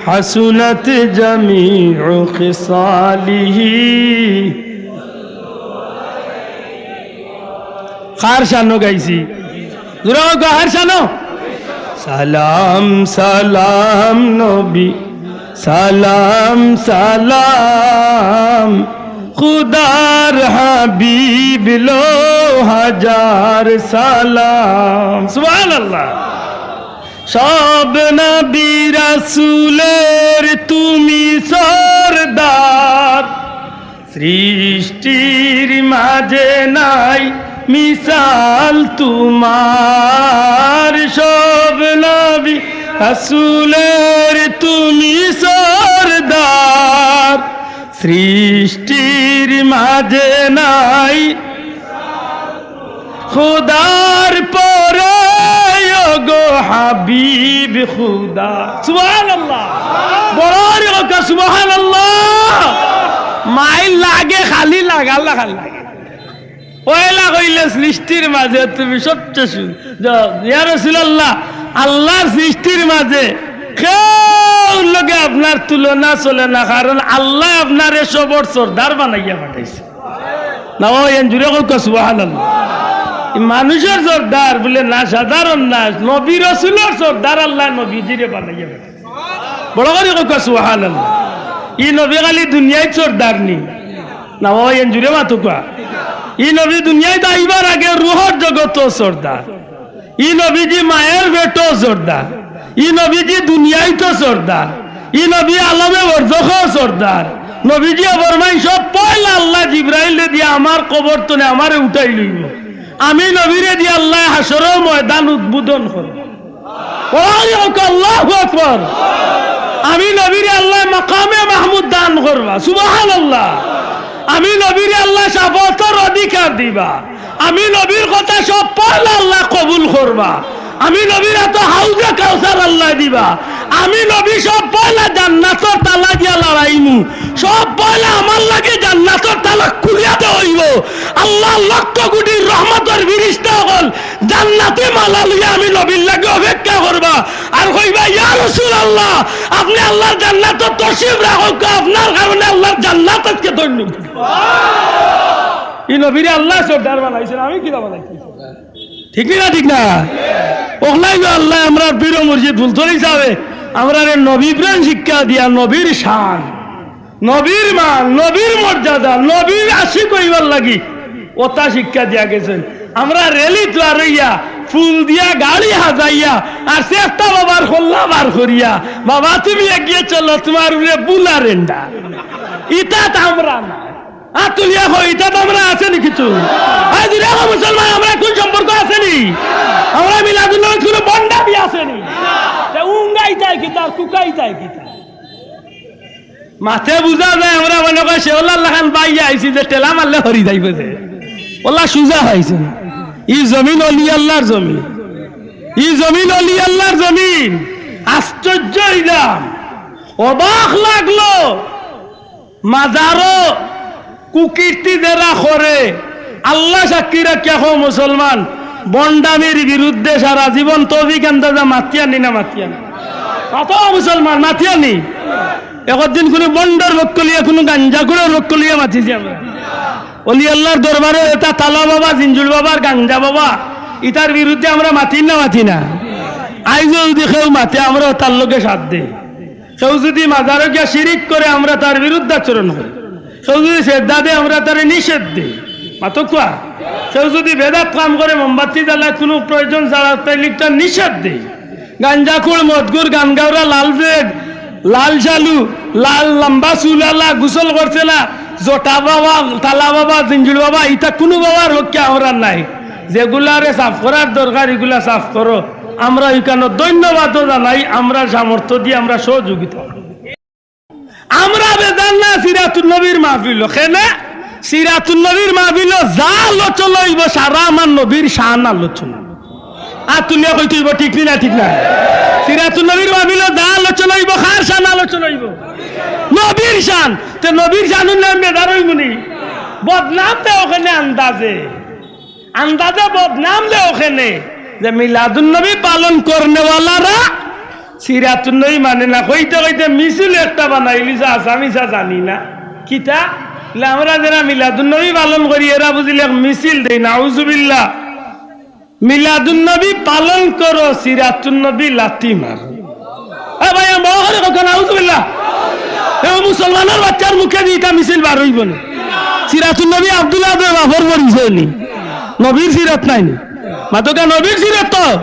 حسنت جميع خصاله. কার শানো গাইছি? জোরে কউক্কা, কার শানো? সালাম সালাম নবী, সালাম সালাম, খুদার হাবিব লও হাজার সালাম। সুবহানাল্লাহ। সব নবী রাসূলের তুমি সরদার, সৃষ্টির মাঝে নাই মিসাল তোমার। সব নবী রাসূলের তুমি সরদার, সৃষ্টির মাঝে নাই খুদার পরে, ও গো হাবিব খুদা। সুবহানাল্লাহ। বড় করি কউক্কা সুবহানাল্লাহ। মাইল লাগে খালি লাগা, আল্লাহ খালি লাগে। পয়লা কইলে সৃষ্টির মাঝে তুমি সবচেয়ে সু-, য-, ইয়া রাসূলুল্লাহ, আল্লাহর সৃষ্টির মাঝে কেউর লগে আপনার তুলনা চলে না, কারণ আল্লায় আপনারে সবর সর্দার বানাইয়া পাঠাইছে। না ও, এন জুরে কউক্কা সুবহানাল্লাহ। ই মানুষর সর্দার বুলে না, সাধারণ না, নবী রসুলর সর্দার আল্লায় নবীজিরে বানাইয়া পাঠাইছে। বড় করি কউক্কা সুবহানাল্লাহ। ই নবী খালি দুনিয়াইত সর্দার নি? না ও, এন জুরে মাতুক্কা। ই নবী দুনিয়াইত আইবার আগে রুহর জগতো সর্দার। ই নবীজি মায়ের পেটো সর্দার, ই নবীজি দুনিয়াইতো সর্দার, ই নবী আলমে বরজখো সর্দার। নবীজিয়ে ফরমাইন, সব পয়লা আল্লায় জিব্রাইলরে দিয়া আমার কবর তনে আমারে উঠাই লইবো। আমি নবীরে দিয়া আল্লায় হাশরর ময়দান উদ্বোধন করবো। ওই হোক, আল্লাহু আকবার। আমি নবীরে আল্লায় মাকামে মাহমুদ দান করবা, সুবহানাল্লাহ। আমি নবীরে আল্লায় শাফাআতর অধিকার দিবা। আমি নবীর কথা সব পয়লা আল্লায় কবুল করবা। আমি নবীর আতো হাউজে কাউসার আল্লায় দিবা। আমি নবী সব পয়লা জান্নাতর তালা দিয়া লাড়াইমু। সব পয়লা আমার লাগি জান্নাতর তালা খুলিয়া দেওয়া অইবো। আল্লাহর লক্ষ কোটি রহমতর ফিরিস্তা অকল জান্নাতি মালা লইয়া আমি নবীর লাগি অপেক্ষা করবা। আর কইবা, "ইয়া রাসূলুল্লাহ, আপনে আল্লাহর জান্নাতো তশরিফ রাখউক্কা, আপনার কারণে আল্লাহর জান্নাত আজকে ধন্য।" ই নবীরে আল্লায় সর্দার বানাইছইন, আমি কিতা বানাইছি? ঠিক নি না? ঠিক না? অকলাইন আল্লায় আমরার পীর মুর্শিদ ফুলতলি ছাবে আমরারে নবী প্রেম শিক্ষা দিয়া, নবীর শান, নবীর মান, নবীর মর্যাদা, নবীর আশিক অইবার লাগি অতা শিক্ষা দিয়া গেছইন। আমরা র‍্যালিত বার অইয়া, ফুল দিয়া গাড়ি হাজাইয়া, আর চেষ্টা বাবার কল্লা বার করিয়া, "বাবা তুমি এগিয়ে চলো, তোমার উপরে বুলা রেন্ডা।" ইতাত আমরা না। আত তুলিয়া কও, ইতাত আমরা আছে নি কিছু? আজ রে মুসলমান, আমরা কুন সম্পর্ক আছে নি? আমরা মিলাদুন নবীত কুনু ভন্ডামি আছে নি? তে উঙ্গাইতায় কিতা, কুকাইতায় কিতা? মাতে বুঝা যায়, আমরা মনে করি শেওলার লাখান বাইয়া আইছি যে ঠেলা মারলে হরি যাইবো যে। অলা সুজা অইছে না। ই জমিন অলি আল্লাহর জমিন। ই জমিন অলি আল্লাহর জমিন। আশ্চর্য অইলাম, অবাক লাগলো। মাজারো কুকীর্তি যেরা করে, আল্লাহ সাক্ষী রাখিয়া কও মুসলমান, ভন্ডামির বিরুদ্ধে সারা জীবন তৌফিক আন্দাজা মাতিয়ানি না মাতিয়ানি? মাতো মুসলমান, মাতিয়ানি। একদিন কুনু ভন্ডর পক্ষ লইয়া, কুনু গাঞ্জাখুরর পক্ষ লইয়া মাতিছি আমরা। অলি আল্লাহর দরবারো এতা তালা বাবা, জিঞ্জুর বাবার গাঞ্জা বাবা, ইতার বিরুদ্ধে আমরা মাতি না মাতি না? আইজও যদি কেউ মাতে, আমরা তার লগে সাথ দেই। কেউ যুদি মাজারো গিয়া শিরিক করে, আমরা তার বিরুদ্ধাচরণ করি। কেউ যুদি সেজদা দেয়, আমরা তারে নিষেধ দেই। মাতউক্কা। কেউ যুদি বেদাত কাম করে, মোমবাতি জ্বালায়, কুনু প্রয়োজন ছাড়া, তাইলে ইটা নিষেধ দেই। গাঞ্জাখুর, মদখুর, গানগাওরা, লাল বেগ, লাল শালু, লাল লম্বা চুলালা, গোসল করছে না, জটা বাবা, তালা বাবা, জিঞ্জুর বাবা, ইতা কুনু বাবার হক্কে আমরার নাই। যেগুলারে সাফ করার দরকার, ইগুলা সাফ করো। আমরা ইখানো ধন্যবাদও জানাই, আমরার সামর্থ্য দি আমরা সহযোগিতা করি। আমরা বেজার না সিরাতুন নবীর মাহফিলো। কেনে? সিরাতুন নবীর মাহফিলো যা আলোচনা অইবো, সারা আমার নবীর শান আলোচনা। আত তুলিয়া কইতে অইবো, ঠিক নি না? ঠিক না? সিরাতুন নবীর মাহফিলো যা আলোচনা অইবো, কার শান আলোচনা অইবো? নবীর শান। তে নবীর শান অইলে আমি বেজার অইমুনি? বদনাম দেও কেনে আন্দাজে। আন্দাজে বদনাম দেও কেনে যে মিলাদুন নবী পালন করনেওয়ালারা সিরাতুন নবী মানে না। কইতে কইতে মিছিল একটা বানাইলিছে, আসামিসা জানি না। কিতা? বলে, আমরা যেরা মিলাদুন নবী পালন করি, এরা বুঝিলে এক মিছিল দেই, নাউজুবিল্লাহ। মিলাদুন নবী পালন করো, সিরাতুন নবী লাথি মার। এ ভাই, আমি বড় করি কইছি, নাউজুবিল্লাহ। এ মুসলমানর বাচ্চার মুখে দি ইটা মিছিল বার অইবো নি? সিরাতুন নবী আব্দুল আহাদর বাপর পরিচয় নি? নবীর সিরত নায় নি? মাতউক্কা, নবীর সিরত তো।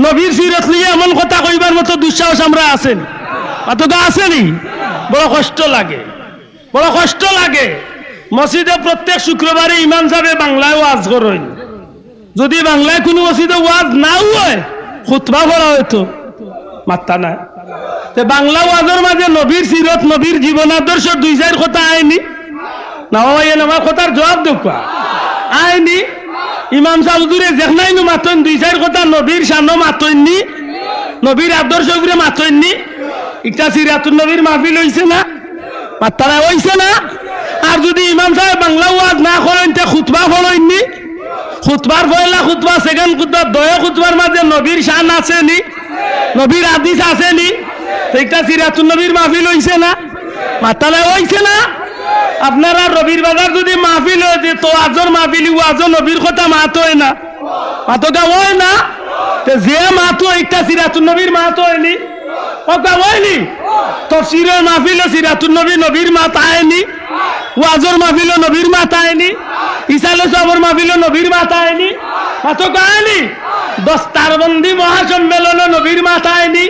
নবীর সিরত লইয়া এমন কথা কইবার মতো দুঃসাহস আমরার আছে নি? মাতউক্কা, আছে নি? বড় কষ্ট লাগে, বড় কষ্ট লাগে। মসজিদে প্রত্যেক শুক্রবারে ইমাম সাবে বাংলায় ওয়াজ করইন। যুদি বাংলায় কুনু মসজিদে ওয়াজ না অয়, খুতবা পড়া অইতো, মাত্তা নাই। তে বাংলা ওয়াজর মাঝে নবীর সিরত, নবীর জীবন আদর্শ দুই চাইর কথা আয় নি? না বাবা, ইয়ে আমার কথার জবাব দেউক্কা। আয় নি? ইমাম সাব হুজুরে যেখানো মাতইন দুই চাইর কথা নবীর শানো মাতইন নি? নবীর আদর্শ উপরে মাতইন নি? ইটা সিরাতুন নবীর মাহফিল অইছে না? মাত্তা নাই, অইছে না? আর যুদি ইমাম সাবে বাংলা ওয়াজ না করইন, তে খুতবা পড়ইন নি? খুতবার পয়লা খুতবা, second খুতবা, দয় খুতবার মাঝে নবীর শান আছে নি? নবীর হাদিস আছে নি? তে ইটা সিরাতুন নবীর মাহফিল অইছে না? মাত্তা নাই, অইছে না? আপনারা রবির বাজার যুদি মাহফিল অয়, তে ওয়াজর মাহফিল, ওয়াজো নবীর কথা মাত অয় না? মাতউক্কা, অয় না? তে যে মাত অয়, ইটা সিরাতুন নবীর মাত অয় নি? কউক্কা, অয় নি? তফসিরর মাহফিলো সিরাতুন নবী, নবীর মাত আয় নি? ওয়াজর মাহফিলো নবীর মাত আয় নি? ইসালে সওয়াবর মাহফিলো নবীর মাত আয় নি? মাতউক্কা, আয় নি? দস্তারবন্দি মহাসম্মেলনো নবীর মাত আয় নি?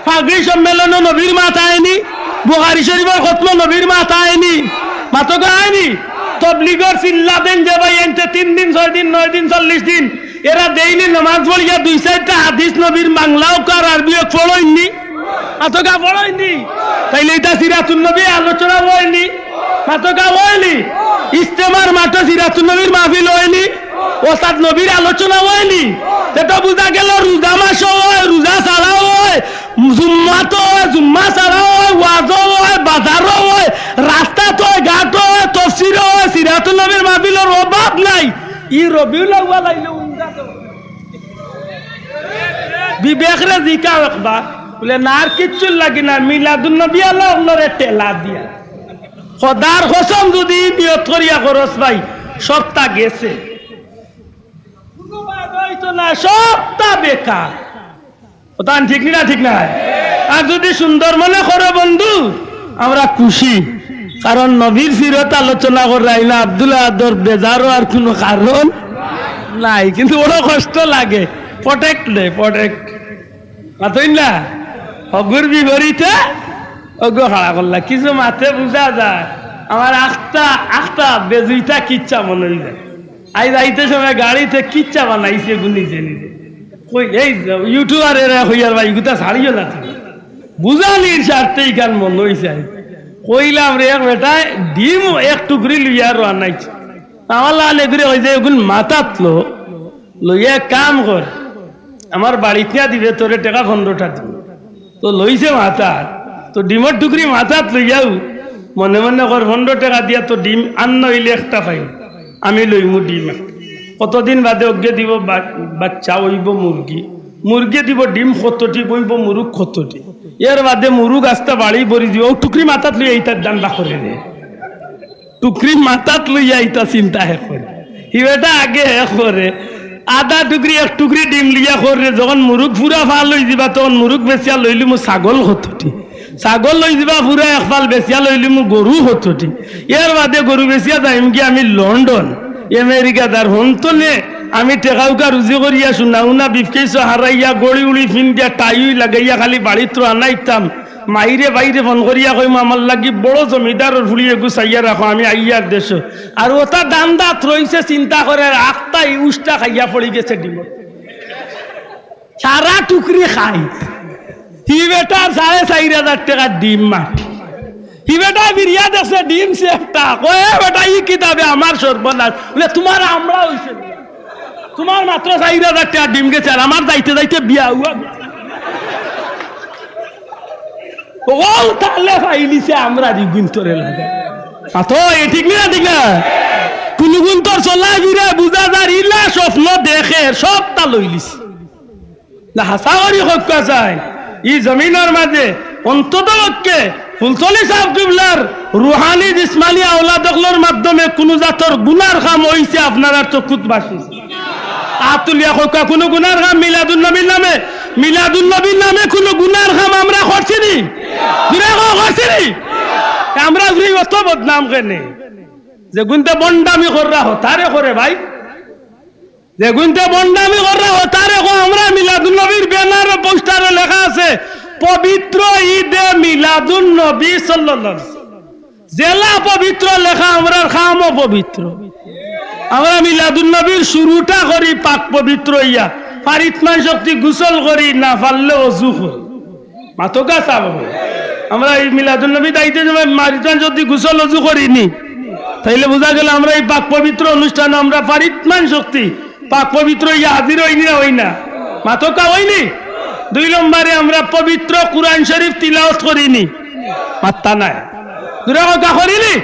ফাগড়ি সম্মেলনো নবীর মাত আয় নি? বুখারী শরীফর খতমো নবীর মাত আয় নি? মাতউক্কা, আয় নি? তবলিগর চিল্লা দেইন যে ভাইয়াইন্তে তিন দিন, ছয় দিন, নয় দিন, চল্লিশ দিন, এরা ডেইলি নামাজ পড়িয়া দুই চাইরটা হাদিস নবীর বাংলা অউক আর আরবি অউক পড়ইন নি? মাতউক্কা, পড়ইন নি? তাইলে ইটা সিরাতুন নবী আলোচনা অয় নি? মাতউক্কা, অয় নি? ইজতেমার মাঠো সিরাতুন নবীর মাহফিল অয় নি? অর্থাৎ নবীর আলোচনা অয় নি? তে তো বুঝা গেল রোজা মাসো অয়, রোজা ছাড়াও অয়, জুম্মাত অয়, জুম্মা ছাড়াও অয়, ওয়াজো অয়, বাজারো অয়, রাস্তাত অয়, ঘাটো অয়, তফসিরো অয়, সিরাতুন নবীর মাহফিলর অভাব নাই। ই রবিউল আউয়াল আইলে উমরা দেও। বিবেকরে জিকাও একবার, বুলে, "না, আর কিচ্ছুর লাগি না, মিলাদুন নবী আলা অন্যরে ঠেলা দিয়া।" খোদার কসম, যুদি নিয়ত করিয়া করস ভাই, সবটা গেছে। কুনু বাদ অইতো না, সবটা বেকার। কথা ঠিক নি না? ঠিক না? আর যুদি সুন্দর মনে করো বন্ধু, আমরা খুশি, কারণ নবীর সিরত আলোচনা কররায় না, আব্দুল আহাদর বেজারো আর কুনু কারণ নাই। কিন্তু বড় কষ্ট লাগে, প্রোটেক্ট দে, প্রোটেক্ট। মাতইন না? হগুর বিপরীতে অগু খাড়া করলা। কিছু মাতে বুঝা যায়, আমার আখতা, আখতা বেজুইতা কিচ্ছা মনো অই যায়। আইজ আইতে সময় গাড়িতে কিচ্ছা বানাইছে গু নিজে নিজে। কই, এই ইউটিউবার এরা কইয়ার ভাই, ইগুতা ছাড়িও না তুমি। বুঝানির স্বার্থে ইখান মনো অইছে। কইলাম রে, এক বেটায় ডিম এক টুকরি লইয়া রওয়ানা অইছে। আমার লাখান এগুরে কইছে, "এগুন মাথাত লো, লইয়া এক কাম কর, আমার বাড়িত নিয়া দিবে, তোরে টেকা পনরোটা দিমু।" তো লইছে মাথাত, তো ডিমর টুকরি মাথাত লইয়াউ মনে মনে কর, "পনরো টেকা দিয়া তো ডিম আর না অইলে একটা পাইমু, আমি লইমু ডিম একটা।" কতদিন বাদে অগুয়ে দিবো বা-, বাচ্চা অইবো মুরগি, মুরগিয়ে দিবো ডিম কতটি, অইবো মুরুগ কতটি, এর বাদে মুরুগ আস্তা বাড়ি ভরি দিবো, অউ টুকরি মাথাত লইয়া ইতার ধান্দা করে নে। টুকরি মাথাত লইয়া ইতা চিন্তা হে করে। হি বেটা আগে হে করে। আধা টুকরি, এক টুকরি ডিম লইয়া করে। যখন মুরুগ পুরা ফাল অই যিবা, তখন মুরুগ বেচিয়া লইলিমু ছাগল কতটি। ছাগল লই যিবা পুরা এক ফাল, বেচিয়া লইলিমু গরু কতটি। এর বাদে গরু বেচিয়া যাইমগি আমি লন্ডন, আমেরিকা। তার হন্তনে আমি টেকাউকা রুজি করিয়া, সোনা উনা বিফকেইসো হারাইয়া, ঘড়ি উড়ি ফিন্দিয়া, টাই উই লাগাইয়া খালি বাড়িত রওয়ানা অইতাম। মাইরে বাইরে ফোন করিয়া কইমু, "আমার লাগি বড় জমিদারর ফুড়ি এগু চাইয়া রাখো, আমি আইয়ার দেশো।" আর ওটা দান্দাত রইছে, চিন্তা করে, আর আখতাই উষ্টা খাইয়া পড়ি গেছে ডিমো। সারা টুকরি খাই। হি বেটার সাড়ে চাইর হাজার টেকার ডিম মাটি। হি বেটা বিরিয়া দেখছে ডিম সেফটা। কয়, "এ বেটা, ই কিতাবে আমার সর্বনাশ।" বলে, "তুমার আমরা অইছে না। তুমার মাত্র চাইর হাজার টেকার ডিম গেছে, আর আমার যাইতে যাইতে বিয়া হুয়া গেছে।" ও তাহলে পাইলিছে আমরা রিগুন্তরে লাগে। আ তো, এ ঠিক না, ঠিক না? কুনুগুন্তর চলা ফিরে বুঝা যার, ইলা স্বপ্ন দেখে, সবটা লইলিছে। না, হাছা করি কউক্কা চাই, ই জমিনর মাঝে অন্তত পক্ষে ফুলতলি সাব কিবলার রুহানি জিসমানি আওলাদ অকলর মাধ্যমে কুনু জাতর গুনার কাম অইছে আপনারার চকুত বাসি? আত তুলিয়া কউক্কা, কুনু গুনার কাম মিলাদুন নবীর নামে, মিলাদুন নবীর নামে কুনু গুনার কাম আমরা করছি নি? জুরে কও, করছি নি? আমরা জুরে অত বদনাম কেনে? যেগুনতে বন্ডামি কররা হতারে করে ভাই, যেগুনতে বন্ডামি কররা হতারে কো, আমরা মিলাদুন নবীর ব্যানার ও পোস্টারে লেখা আছে, "পবিত্র ঈদে মিলাদুন নবী সাল্লাল্লাহু আলাইহি ওয়াসাল্লাম।" যেলা পবিত্র লেখা, আমরার কামও পবিত্র। আমরা মিলাদুন নবীর শুরুটা করি পাক পবিত্র ইয়া, পারিত মান শক্তি গোসল করি, না পারলে অজু করি। মাতকা সাব অকল। আমরা ই মিলাদুন নবী দাইতে সময় মারিতাম যদি গোসল অজু করি নি, তাইলে বুঝা গেল আমরা ই পাক পবিত্র অনুষ্ঠানো আমরা পারিত মান শক্তি পাক পবিত্র ইয়া হাজির অইনি না অই না? মাতকা অইনি? দুই নম্বরে আমরা পবিত্র কুরআন শরীফ তিলাওয়াত করি নি? মাত্তা নাই। জুরে কউক্কা করি নি?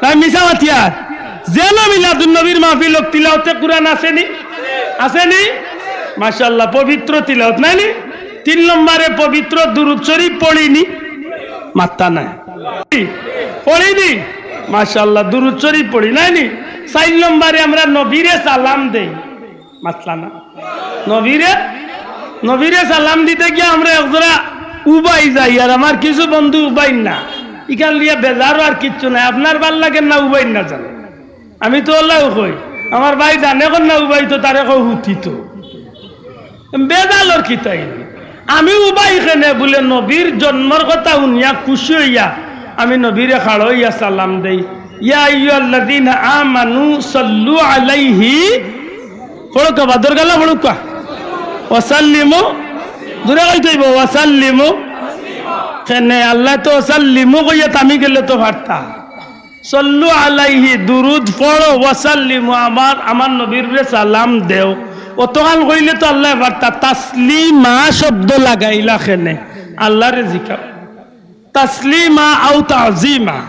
না মিছা মাতিয়ার? যেলা মিলাদুন নবীর মাহফিল অউক, তিলাওয়াতে কুরআন আছে নি? আছে নি? মাশাআল্লাহ, পবিত্র তিলাওয়াত নাই নি? তিন নম্বরে পবিত্র দুরুদ শরীফ পড়ি নি? মাত্তা নাই। পড়ি নি? মাশাআল্লাহ, দুরুদ শরীফ পড়ি, নাই নি? চাইর নম্বরে আমরা নবীরে সালাম দেই। মাতলা না? নবীরে, নবীরে সালাম দিতে গিয়া আমরা একজরা উবাই যাই, আর আমার কিছু বন্ধু উবাইর না। ইখান লইয়া বেজারও আর কিচ্ছু নাই। আপনার ভালা লাগের না উবাইর না জানো? আমি তো অলাউ কই, আমার ভাই জানে কর না উবাই তো, তারে কও হুতি তো। বেজালর কিতা ইনো? আমি উবাই কেনে বুলে নবীর জন্মর কথা হুনিয়া খুশি অইয়া আমি নবীরে খাড়া অইয়া সালাম দেই, "ইয়া আইয়ুহাল্লাযীনা আমানু সাল্লু আলাইহি," পড়উক্কা, বাদর গালা পড়উক্কা, "ওয়া সাল্লিমু," জুরে কইতে অইবো, "ওয়া সাল্লিমু।" কেনে আল্লায় তো "ওয়া সাল্লিমু" কইয়া থামি গেলে তো পারতা। "সাল্লু আলাইহি", দুরুদ পড়ো, "ওয়া সাল্লিমু", আমার, আমার নবীরে সালাম দেও। অতখান কইলে তো আল্লায় পারতা, তাসলিমা শব্দ লাগাইলা কেনে? আল্লারে জিকাও। তাসলিমা আও তাজিমা।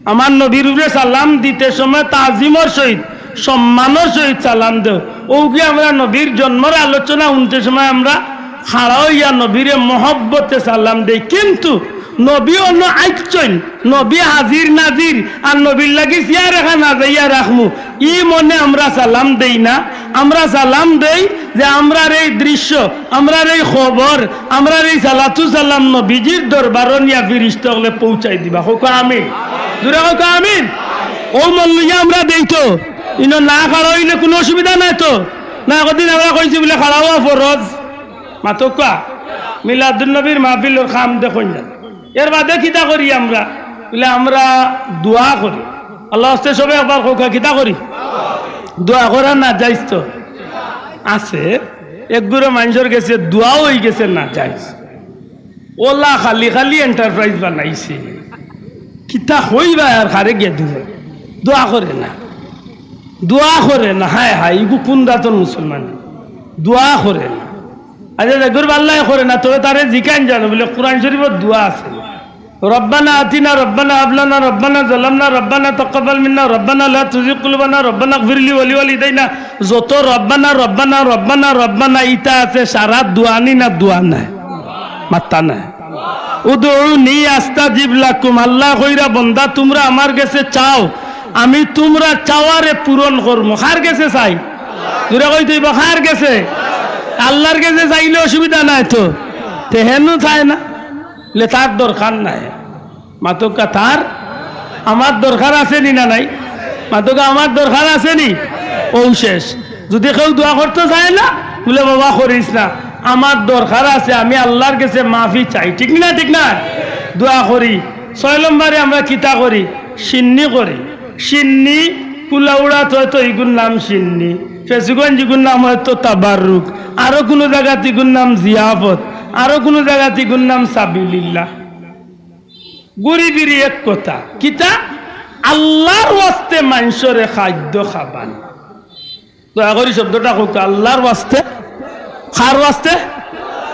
আমার নবীর উপরে সালাম দিতে সময় তাজিমর সহিত, সম্মানর সহিত সালাম দেও। অউ কি আমরা নবীর জন্মর আলোচনা হুনতে সময় আমরা খাড়া অইয়া নবীরে মহব্বতে সালাম দেই, কিন্তু নবী অনো আইচ্ছইন, নবী হাজির নাজির, আর নবীর লাগি চেয়ার এখান হাজাইয়া রাখমু, ই মনে আমরা সালাম দেই না। আমরা সালাম দেই যে আমরার এই দৃশ্য, আমরার এই খবর, আমরার এই সালাতু সালাম নবীজির দরবারো নিয়া ফিরিস্তা অকলে পৌঁছাই দিবা। কউক্কা আমিন। জুরে কউক্কা আমিন। অউ মন লইয়া আমরা দেই তো। ইনো না খাড়া অইলে কুনু অসুবিধা নাই তো। না, একদিন আমরা কইছি বুলে খাড়া অওয়া ফরজ। মাতউক্কা, মিলাদুন নবীর মাহফিলর কাম দেখইন না। এর বাদে কিতা করি আমরা? বুলে আমরা দোয়া করি। আল্লার ওয়াস্তে সবে একবার কউক্কা, কিতা করি? দোয়া করা নাজাইজ তো আছে। এক গুরু মানষর গেছে দোয়াও অইগেছে নাজাইজ। অলা খালি খালি enterprise বানাইছে। কিতা কইবা আর কারে গিয়া দিবা? দোয়া করে না, দোয়া করে না। হায় হায়, ইগু কুন জাতর মুসলমান? দোয়া করে না। আচ্ছা, যেগুর ভাল্লায় করে না, তবে তারে জিকাইন জানো, বুলে কোরআন শরীফর দোয়া আছে। রব্বানা আতিনা, রব্বানা হাব লানা, রব্বানা যালামনা, রব্বানা তাকাব্বাল মিন্না, রব্বানা লা তুযিগ কুলুবানা, রব্বানা ইগফির লি ওয়া লিওয়ালিদাইনা। যত রব্বানা, রব্বানা, রব্বানা, রব্বানা ইতা আছে, সারা দোয়া নি না দোয়া নায়? মাত্তা নায়। উদউনি আস্তাজিব লাকুম, আল্লায় কইরা, "বন্দা, তুমরা আমার গেছে চাও, আমি তুমরার চাওয়ারে পূরণ করমু।" কার গেছে চাই? জুরে কইতে অইবো, কার গেছে? আল্লার গেছে চাইলে অসুবিধা নাই তো। তে হেনু চায় না। লে তার দরকার নাই। মাতউক্কা তার, আমার দরকার আছে নি না নাই? মাতউক্কা আমার দরকার আছে নি? অউ শেষ। যুদি কেউ দোয়া করতো চায় না, বুলে, "বাবা, করিস না, আমার দরকার আছে, আমি আল্লার গেছে মাফি চাই।" ঠিক নি না? ঠিক না? দোয়া করি। ছয় নম্বরে আমরা কিতা করি? শিন্নি করি। শিন্নি, কুলাউড়াত অয়তো ইগুর নাম শিন্নি, ফেঞ্চুগঞ্জ ইগুর নাম অয়তো তাবাররুক, আরো কুনু জাগাত ইগুর নাম জিয়াফত, আরো কুনু জাগাত ইগুর নাম সাবিলিল্লাহ। ঘুরি ফিরি এক কথা, কিতা? আল্লার ওয়াস্তে মানষরে খাদ্য খাবান। দয়া করি শব্দটা কউক্কা, আল্লার ওয়াস্তে। কার ওয়াস্তে?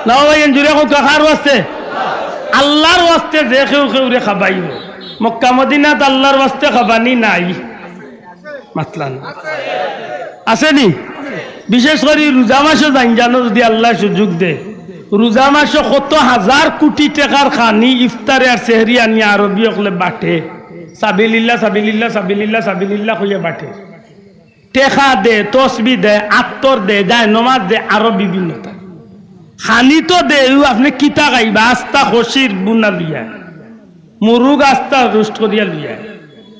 না ভাই, এন জুরে কউক্কা, কার ওয়াস্তে? আল্লার ওয়াস্তে যে কেউ কেউরে খাবাইবো। মক্কা মদিনাত আল্লার ওয়াস্তে খাবানি নাই। মাতলা না। আছে নি? বিশেষ করি রোজা মাসো যাইন জানো, যুদি আল্লায় সুযোগ দে, রোজা মাসো কত হাজার কুটি টেকার খানি ইফতারে আর সেহরি আনিয়া আরবি অকলে বাটে। সাবিলিল্লাহ, সাবিলিল্লাহ, সাবিলিল্লাহ, সাবিলিল্লাহ কইয়া বাটে। টেকা দে, তসবি দে, আতর দে, জায়নমাজ দে, আরো বিভিন্নতা। খানি তো দে, ইউ আপনে কিতা খাইবা? আস্তা খসির বুনা লইয়া, মুরুগ আস্তা রোস্ট করিয়া লইয়া।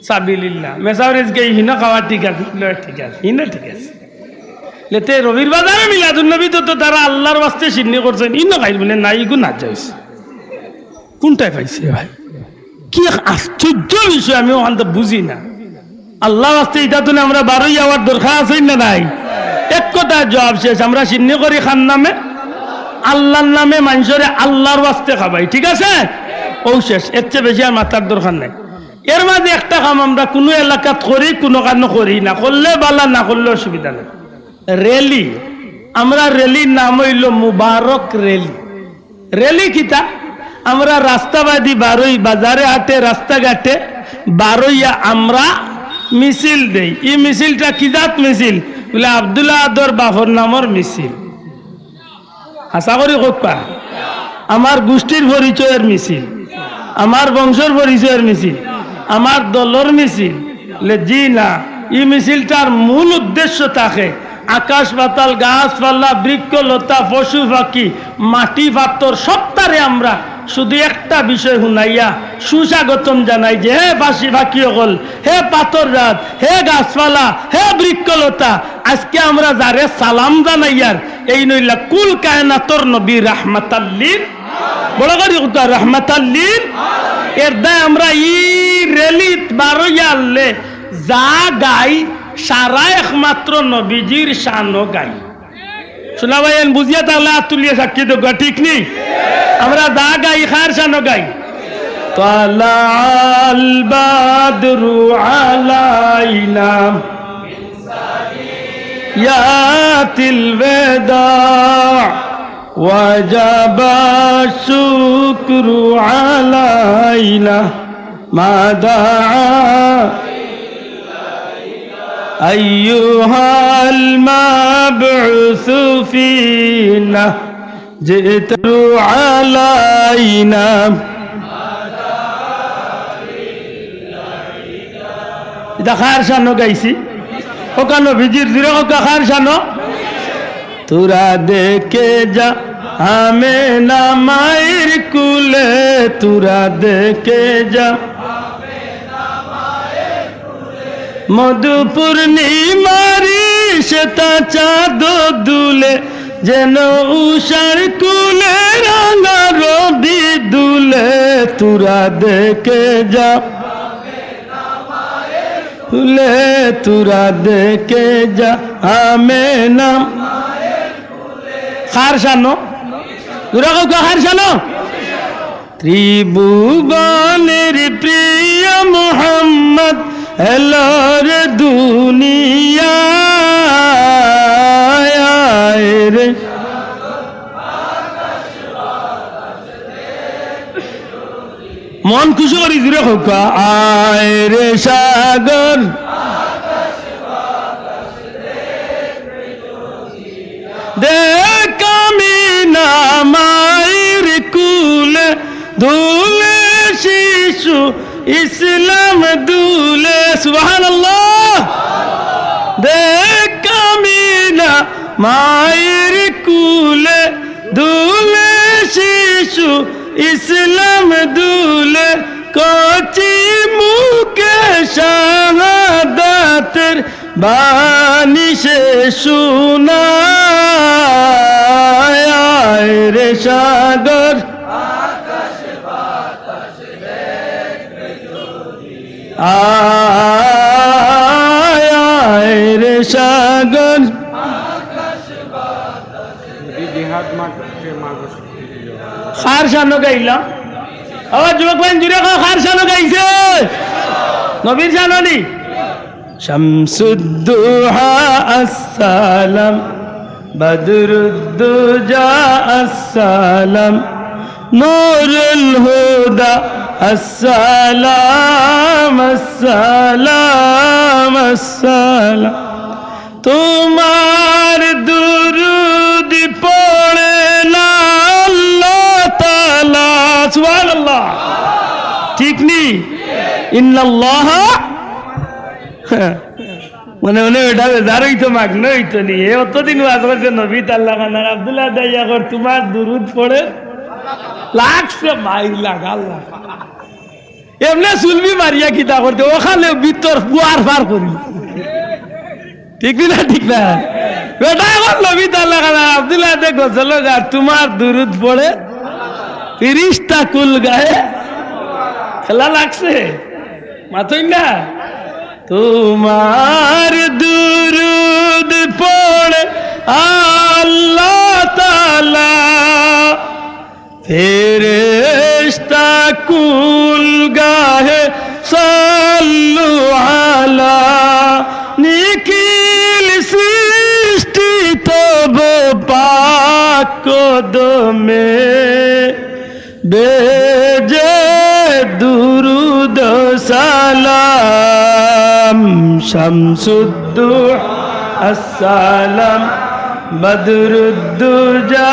সাবিলিল্লাহ। মেসাব রেজকে হিনো খাওয়া ঠিক আছে, লয় ঠিক আছে, হিনো ঠিক আছে। লেতে রবির বাজারে মিলাদুন নবী তো, তো তারা আল্লার ওয়াস্তে শিন্নি করছইন, ইনো খাইর বুলে না, ইগু না যাইস। কুনটায় পাইছে ভাই? কি এক আশ্চর্য বিষয়, আমি অখানতা বুঝি না। আল্লার ওয়াস্তে ইতা তুনে আমরা বারই আওয়ার দরকার আছে না নাই? এক কথা জবাব শেষ। আমরা শিন্নি করি কার নামে? আল্লার নামে। মানষরে আল্লার ওয়াস্তে খাবাই, ঠিক আছে? অউ শেষ, এর চেয়ে বেশি আর মাতার দরকার নাই। এর মাঝে একটা কাম আমরা কুনু এলাকাত করি, কুনু কানো করি না, করলে বালা, না করলে অসুবিধা নাই। র‍্যালি, আমরা র‍্যালির নাম অইলো মুবারক র‍্যালি। র‍্যালি কিতা? আমরা রাস্তাবাদি বারই, বাজারে হাটে, রাস্তাঘাটে বারইয়া আমরা মিছিল দেই। ই মিছিলটা কি জাত মিছিল? বুলে, আব্দুল আহাদর বাফর নামর মিছিল। হাছা করি কউক্কা, আমার গুষ্টির পরিচয়র মিছিল, আমার বংশর পরিচয়র মিছিল, আমার দলর মিছিল। লে জি না, ই মিছিলটার মূল উদ্দেশ্য থাকে আকাশ পাতাল, গাছপালা, বৃক্ষ লতা, পশু পাখি, মাটি পাথর, সবতারে আমরা শুধু একটা বিষয় হুনাইয়া সুস্বাগতম জানাই যে, হে পাখি, পাখি অকল, হে পাথর জাত, হে গাছপালা, হে বৃক্ষ লতা, আজকে আমরা যারে সালাম জানাইয়ার, এইন অইলা কুল কায়নাতর নবী রাহমাতাল্লিল, বড় করি কউক্কা, রাহমাতাল্লিল। এর দায় আমরা ই র‍্যালিত বারইয়া আইলে যা গাই, সারা একমাত্র নবীজির শানো গাই। শুনা ভাই, এন বুঝিয়া থাকলে আত তুলিয়া সাক্ষী দেউক্কা, ঠিক নি? আমরা যা গাই, কার শানো গাই? طلع البدر علينا يا الوداع وجب الشكر علينا ما دعا أيها المبعوث فينا جئت علينا। ইটা কার শানো গাইছি? কউক্কা নবীজির, জুরে কউক্কা কার শানো? তোরা দেখে যা আমেনা মায়ের কুলে, তোরা দেখে যা মধু পূর্ণিমারি সেতা চাঁদ দুলে, যেন উষার কুলে রাঙা রবি দুলে। তোরা দেখে যা, তুলে তোরা দেখে যা আমেনা। কার শানো? জুরে কউক্কা, কার শানো? ত্রিভুবনের প্রিয় মোহাম্মদ এলো রে দুনিয়ায় রে। মন খুশি করি জুরে কউক্কা, আয় রে সাগর। দেখ আমিনা মায়ের কুলে, দুলে শিশু ইসলাম দুলে। সুবহানাল্লাহ। দেখ আমিনা মায়ের কুলে, দুলে শিশু ইসলাম দুলে কচি মুখে শাহাদাতের বাণী সে শোনায়। আয় রে সাগর, আয়, আয় রে সাগর। কার শানো গাইলাম? ও যুবক ভাই, জুরে কও, কার শানো গাইছে? নবীর শানো নি? শামসুদ্দোহা আসসালাম, বদরুদ্দোজা আসসালাম, নুরুল হুদা আসসালাম, আসসালাম, আসসালাম। তোমার দুরুদ পড়ে না আল্লাহ তাআলা। সুবহানাল্লাহ। ঠিক নি? ইন্নাল্লাহা, মনে মনে ওটা বেজার অইতো, মাগনা অইতো নি। এ অতদিন ওয়াজ করছে নবী তাল্লা খানার আব্দুল্লাহ দাইয়া কর, তোমার দুরুদ পড়ে লাগছে মাইর লাগা আল্লাহ। এমনে সুলবি মারিয়া কিতা করতে, ওখানে ভিতর পুয়ার ফার করি। ঠিক না, ঠিক না? বেটা এখন নবী তাল্লা খানার আব্দুল্লাহ দে গজল গার, তোমার দুরুদ পড়ে ফিরিস্তা কুল গায়ে। খেলা লাগছে, মাতই না? তোমার দুরুদ পড়ে আল্লাহ তাআলা, ফেরেশতা কুল গাহে সাল্লু আলা, নিখিল সৃষ্টি তব পাক কদমে বেজে দুরুদ সালাম। শামসুদ্দোহা আসসালাম, বদরুদ্দোজা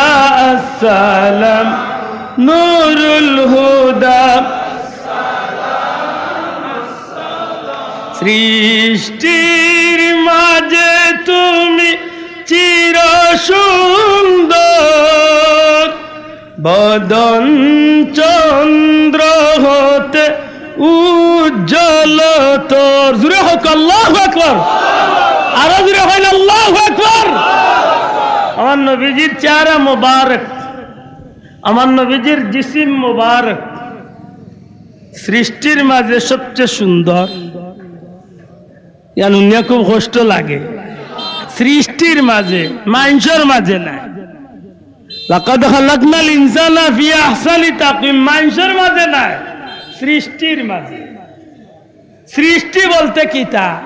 আসসালাম, নুরুল হুদা। সৃষ্টির মাঝে তুমি চির সুন্দর, বদন চন্দ্র হতে উজ্জ্বল তোর। জুরে কউক্কা, আল্লাহু আকবার। আরো জুরে কইন, আল্লাহু আকবার। আমার নবীজির চেহারা মোবারক, আমার নবীজির জিসিম মোবারক, সৃষ্টির মাঝে সবচেয়ে সুন্দর। ইয়ান হুনিয়া খুব কষ্ট লাগে। সৃষ্টির মাঝে, মানষর মাঝে নায়। লাকাদ খালাকনাল ইনসানা ফি আহসানি তাকওয়িম, মানষর মাঝে নায়, সৃষ্টির মাঝে। সৃষ্টি বলতে কিতা?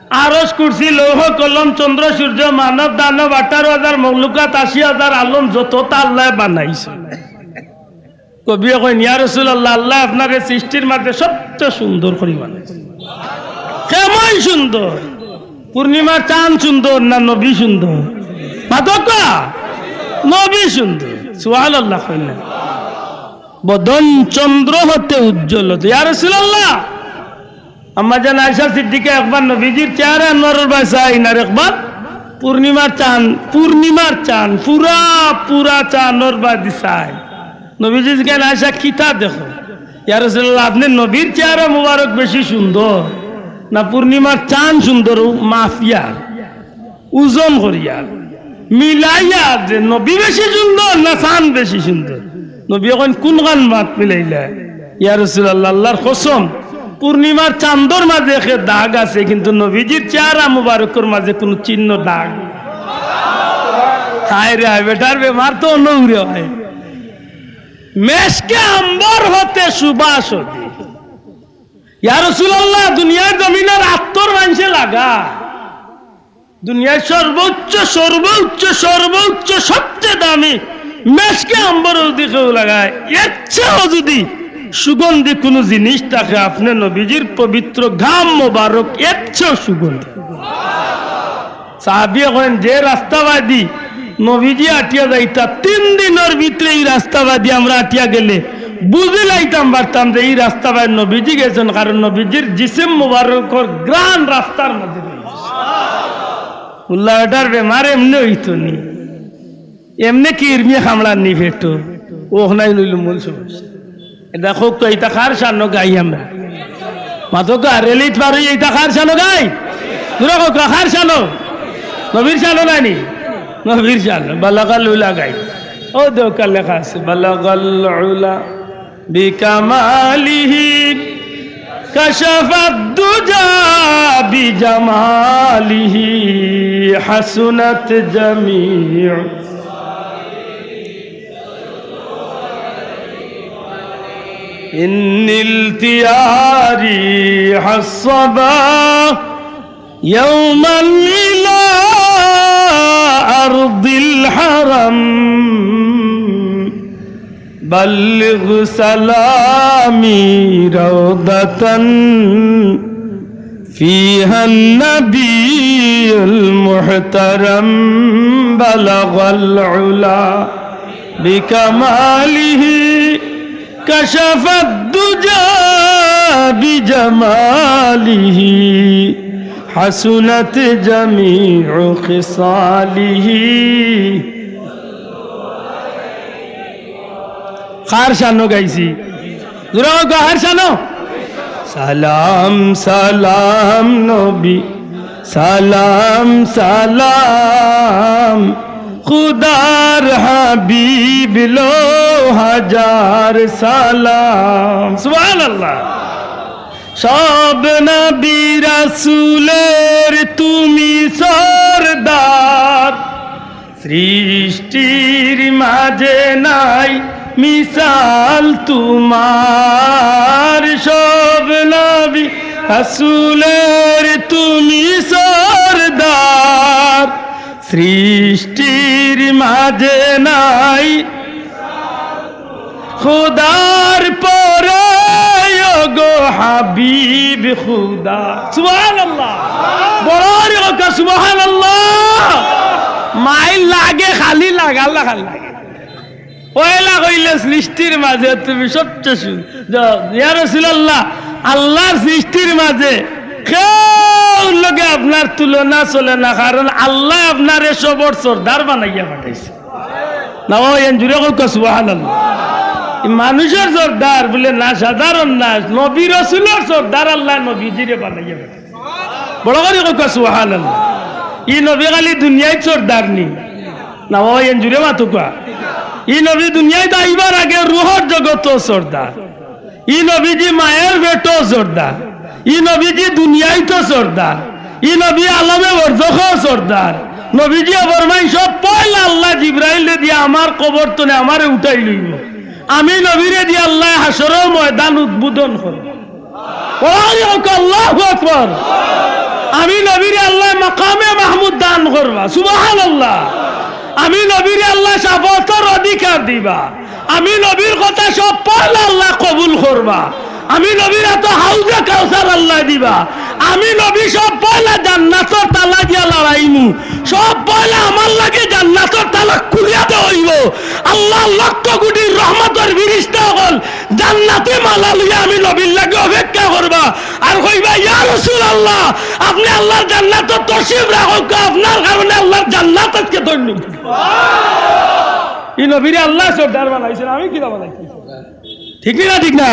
আরশ, কুরসি, লৌহ, কলম, চন্দ্র, সূর্য, মানব, দানব, আঠারো হাজার মখলুকাত, আশি হাজার আলম, যততা আল্লায় বানাইছে। কবিয়ে কইন, "ইয়া রাসূলুল্লাহ, আল্লায় আপনারে সৃষ্টির মাঝে সবচেয়ে সুন্দর করি বানাইছে।" কেমন সুন্দর? পূর্ণিমার চাঁদ সুন্দর না নবী সুন্দর? মাতউক্কা, নবী সুন্দর। সুবহানাল্লাহ কইন না? বদন চন্দ্র হতে উজ্জ্বল হতে। ইয়া রাসূলুল্লাহ, আম্মাজান আয়েশা সিদ্দিকা একবার নবীজির চেহারা আনোয়ারর বায় চাইন, আর একবার পূর্ণিমার চান, পূর্ণিমার চান, পুরা, পুরা চানর বায় দি চাইন। নবীজি জিকাইন, "আয়েশা, কিতা দেখো?" "ইয়া রাসূলুল্লাহ, আপনে নবীর চেহারা মুবারক বেশি সুন্দর, না পূর্ণিমার চান সুন্দর?" ও মাপিয়া, ওজন করিয়া, মিলাইয়া যে নবী বেশি সুন্দর না চান বেশি সুন্দর? নবীয়ে কইন, "কুনখান মাত মিলাইলা?" "ইয়া রাসূলুল্লাহ, আল্লাহর কসম, পূর্ণিমার চান্দর মাঝে একে দাগ আছে, কিন্তু নবীজির চেহারা মুবারকর মাঝে কুনু চিহ্ন দাগ।" হায় রে হায়, বেটার বেমার তো অন্য উরে হয়। মেশকে আম্বর হতে সুবাস হতে। ইয়া রাসূলুল্লাহ, দুনিয়ার জমিনর আত্তর মানষে লাগা, দুনিয়ার সর্বোচ্চ, সর্বোচ্চ, সর্বোচ্চ, সবচেয়ে দামি মেশকে আম্বর যদি কেউ লাগায়, এর চেয়েও যদি সুগন্ধি কুনু জিনিস থাকে, আপনে নবীজির পবিত্র ঘাম মোবারক এর চেয়েও সুগন্ধি। সাহাবিয়ে কইন, যে রাস্তা বায়দি নবীজি আটিয়া যাইতা, তিন দিনর ভিতরে ই রাস্তা বায়দি আমরা আটিয়া গেলে বুঝি লাইতাম পারতাম যে ই রাস্তা বায় নবীজি গেছইন, কারণ নবীজির জিসিম মুবারকর ঘ্রাণ রাস্তার মাঝে রইছে। উল্লা বেটার বেমার এমনে অইতো নি, এমনে কিরমিয়ে কামড়ার নি পেটো। ও নাই নইল মন সমস্যা। এটা হোক তো, এটা কার শানো গাই আমরা? মাতো কা রেলিত পারো, এটা কার শানো গাই? তোরা হোক, কার শানো? নবীর শানো নানি? নবীর শানো। বালাগাল উলা গাই। ও দেও কার লেখা আছে, বালাগাল উলা বিকামালিহি, কাশাফাদ দুজা বিজামালিহি, হাসুনাত জামিউ। إني التياري حصبا يوما إلى أرض الحرم، بلغ سلامي روضة فيها النبي المحترم، بلغ العلا بكماله، كشف الدجى بجماله، حسنت جميع خصاله. কার শানো গাইছি? জোরে কও, কার শানো? সালাম সালাম নবী, সালাম সালাম খুদার হাবিব, লো হাজার সালাম। সুবহানাল্লাহ। সব নবী রাসূলের তুমি সর্দার, সৃষ্টির মাঝে নাই মিসাল তোমার। সব নবী রাসূলের তুমি সর্দার, সৃষ্টির মাঝে নাই খুদার পরে, ও গো হাবিব খুদা। সুবহানাল্লাহ। বড় করি কও সুবহানাল্লাহ। মাইল লাগে খালি লাগাল লাগাল লাগে। পয়লা কইলে সৃষ্টির মাঝে তুমি সবচেয়ে সু-, জ-, ইয়া রাসূলুল্লাহ, আল্লাহর সৃষ্টির মাঝে কেউর লগে আপনার তুলনা চলে না, কারণ আল্লায় আপনারে সবর সর্দার বানাইয়া পাঠাইছে। না বাবা, এন জুরে কউক্কা সুবহানাল্লাহ। ই মানুষর সর্দার বুলে না, সাধারণ না, নবী রসুলর সর্দার আল্লায় নবীজিরে বানাইয়া পাঠাইছে। বড় করি কউক্কা সুবহানাল্লাহ। ই নবী খালি দুনিয়াইত সর্দার নি? না বাবা, এন জুরে মাতুক্কা। ই নবী দুনিয়াইত আইবার আগে রুহর জগতো সর্দার। ই নবীজি মায়ের পেটো সর্দার, ই নবীজি দুনিয়াইতো সর্দার, ই নবী আলমে বরজখো সর্দার। নবীজিয়ে ফরমাইন, সব পয়লা আল্লায় জিব্রাইলরে দিয়া আমার কবর তনে আমারে উঠাই লইবো। আমি নবীরে দিয়া আল্লায় হাশরর ময়দান উদ্বোধন করবো। ওরে হোক, আল্লাহু আকবার। আমি নবীরে আল্লায় মাকামে মাহমুদ দান করবা। সুবহানাল্লাহ। আমি নবীরে আল্লায় শাফাআতর অধিকার দিবা। আমি নবীর কথা সব পয়লা আল্লায় কবুল করবা। আমি নবীর আতো হাউজে কাউসার আল্লায় দিবা। আমি নবী সব পয়লা জান্নাতর তালা দিয়া লাড়াইমু। সব পয়লা আমার লাগি জান্নাতর তালা খুলিয়া দেওয়া অইবো। আল্লাহর লক্ষ কোটি রহমতর ফিরিস্তা অকল জান্নাতি মালা লইয়া আমি নবীর লাগি অপেক্ষা করবা। আর কইবা, ইয়া রাসূলুল্লাহ, আপনে আল্লাহর জান্নাতো তশরিফ রাখউক্কা, আপনার কারণে আল্লাহর জান্নাত আজকে ধন্য। ই নবীরে আল্লায় সর্দার বানাইছইন, আমি কিলা বানাইছি? ঠিক নি না? ঠিক না?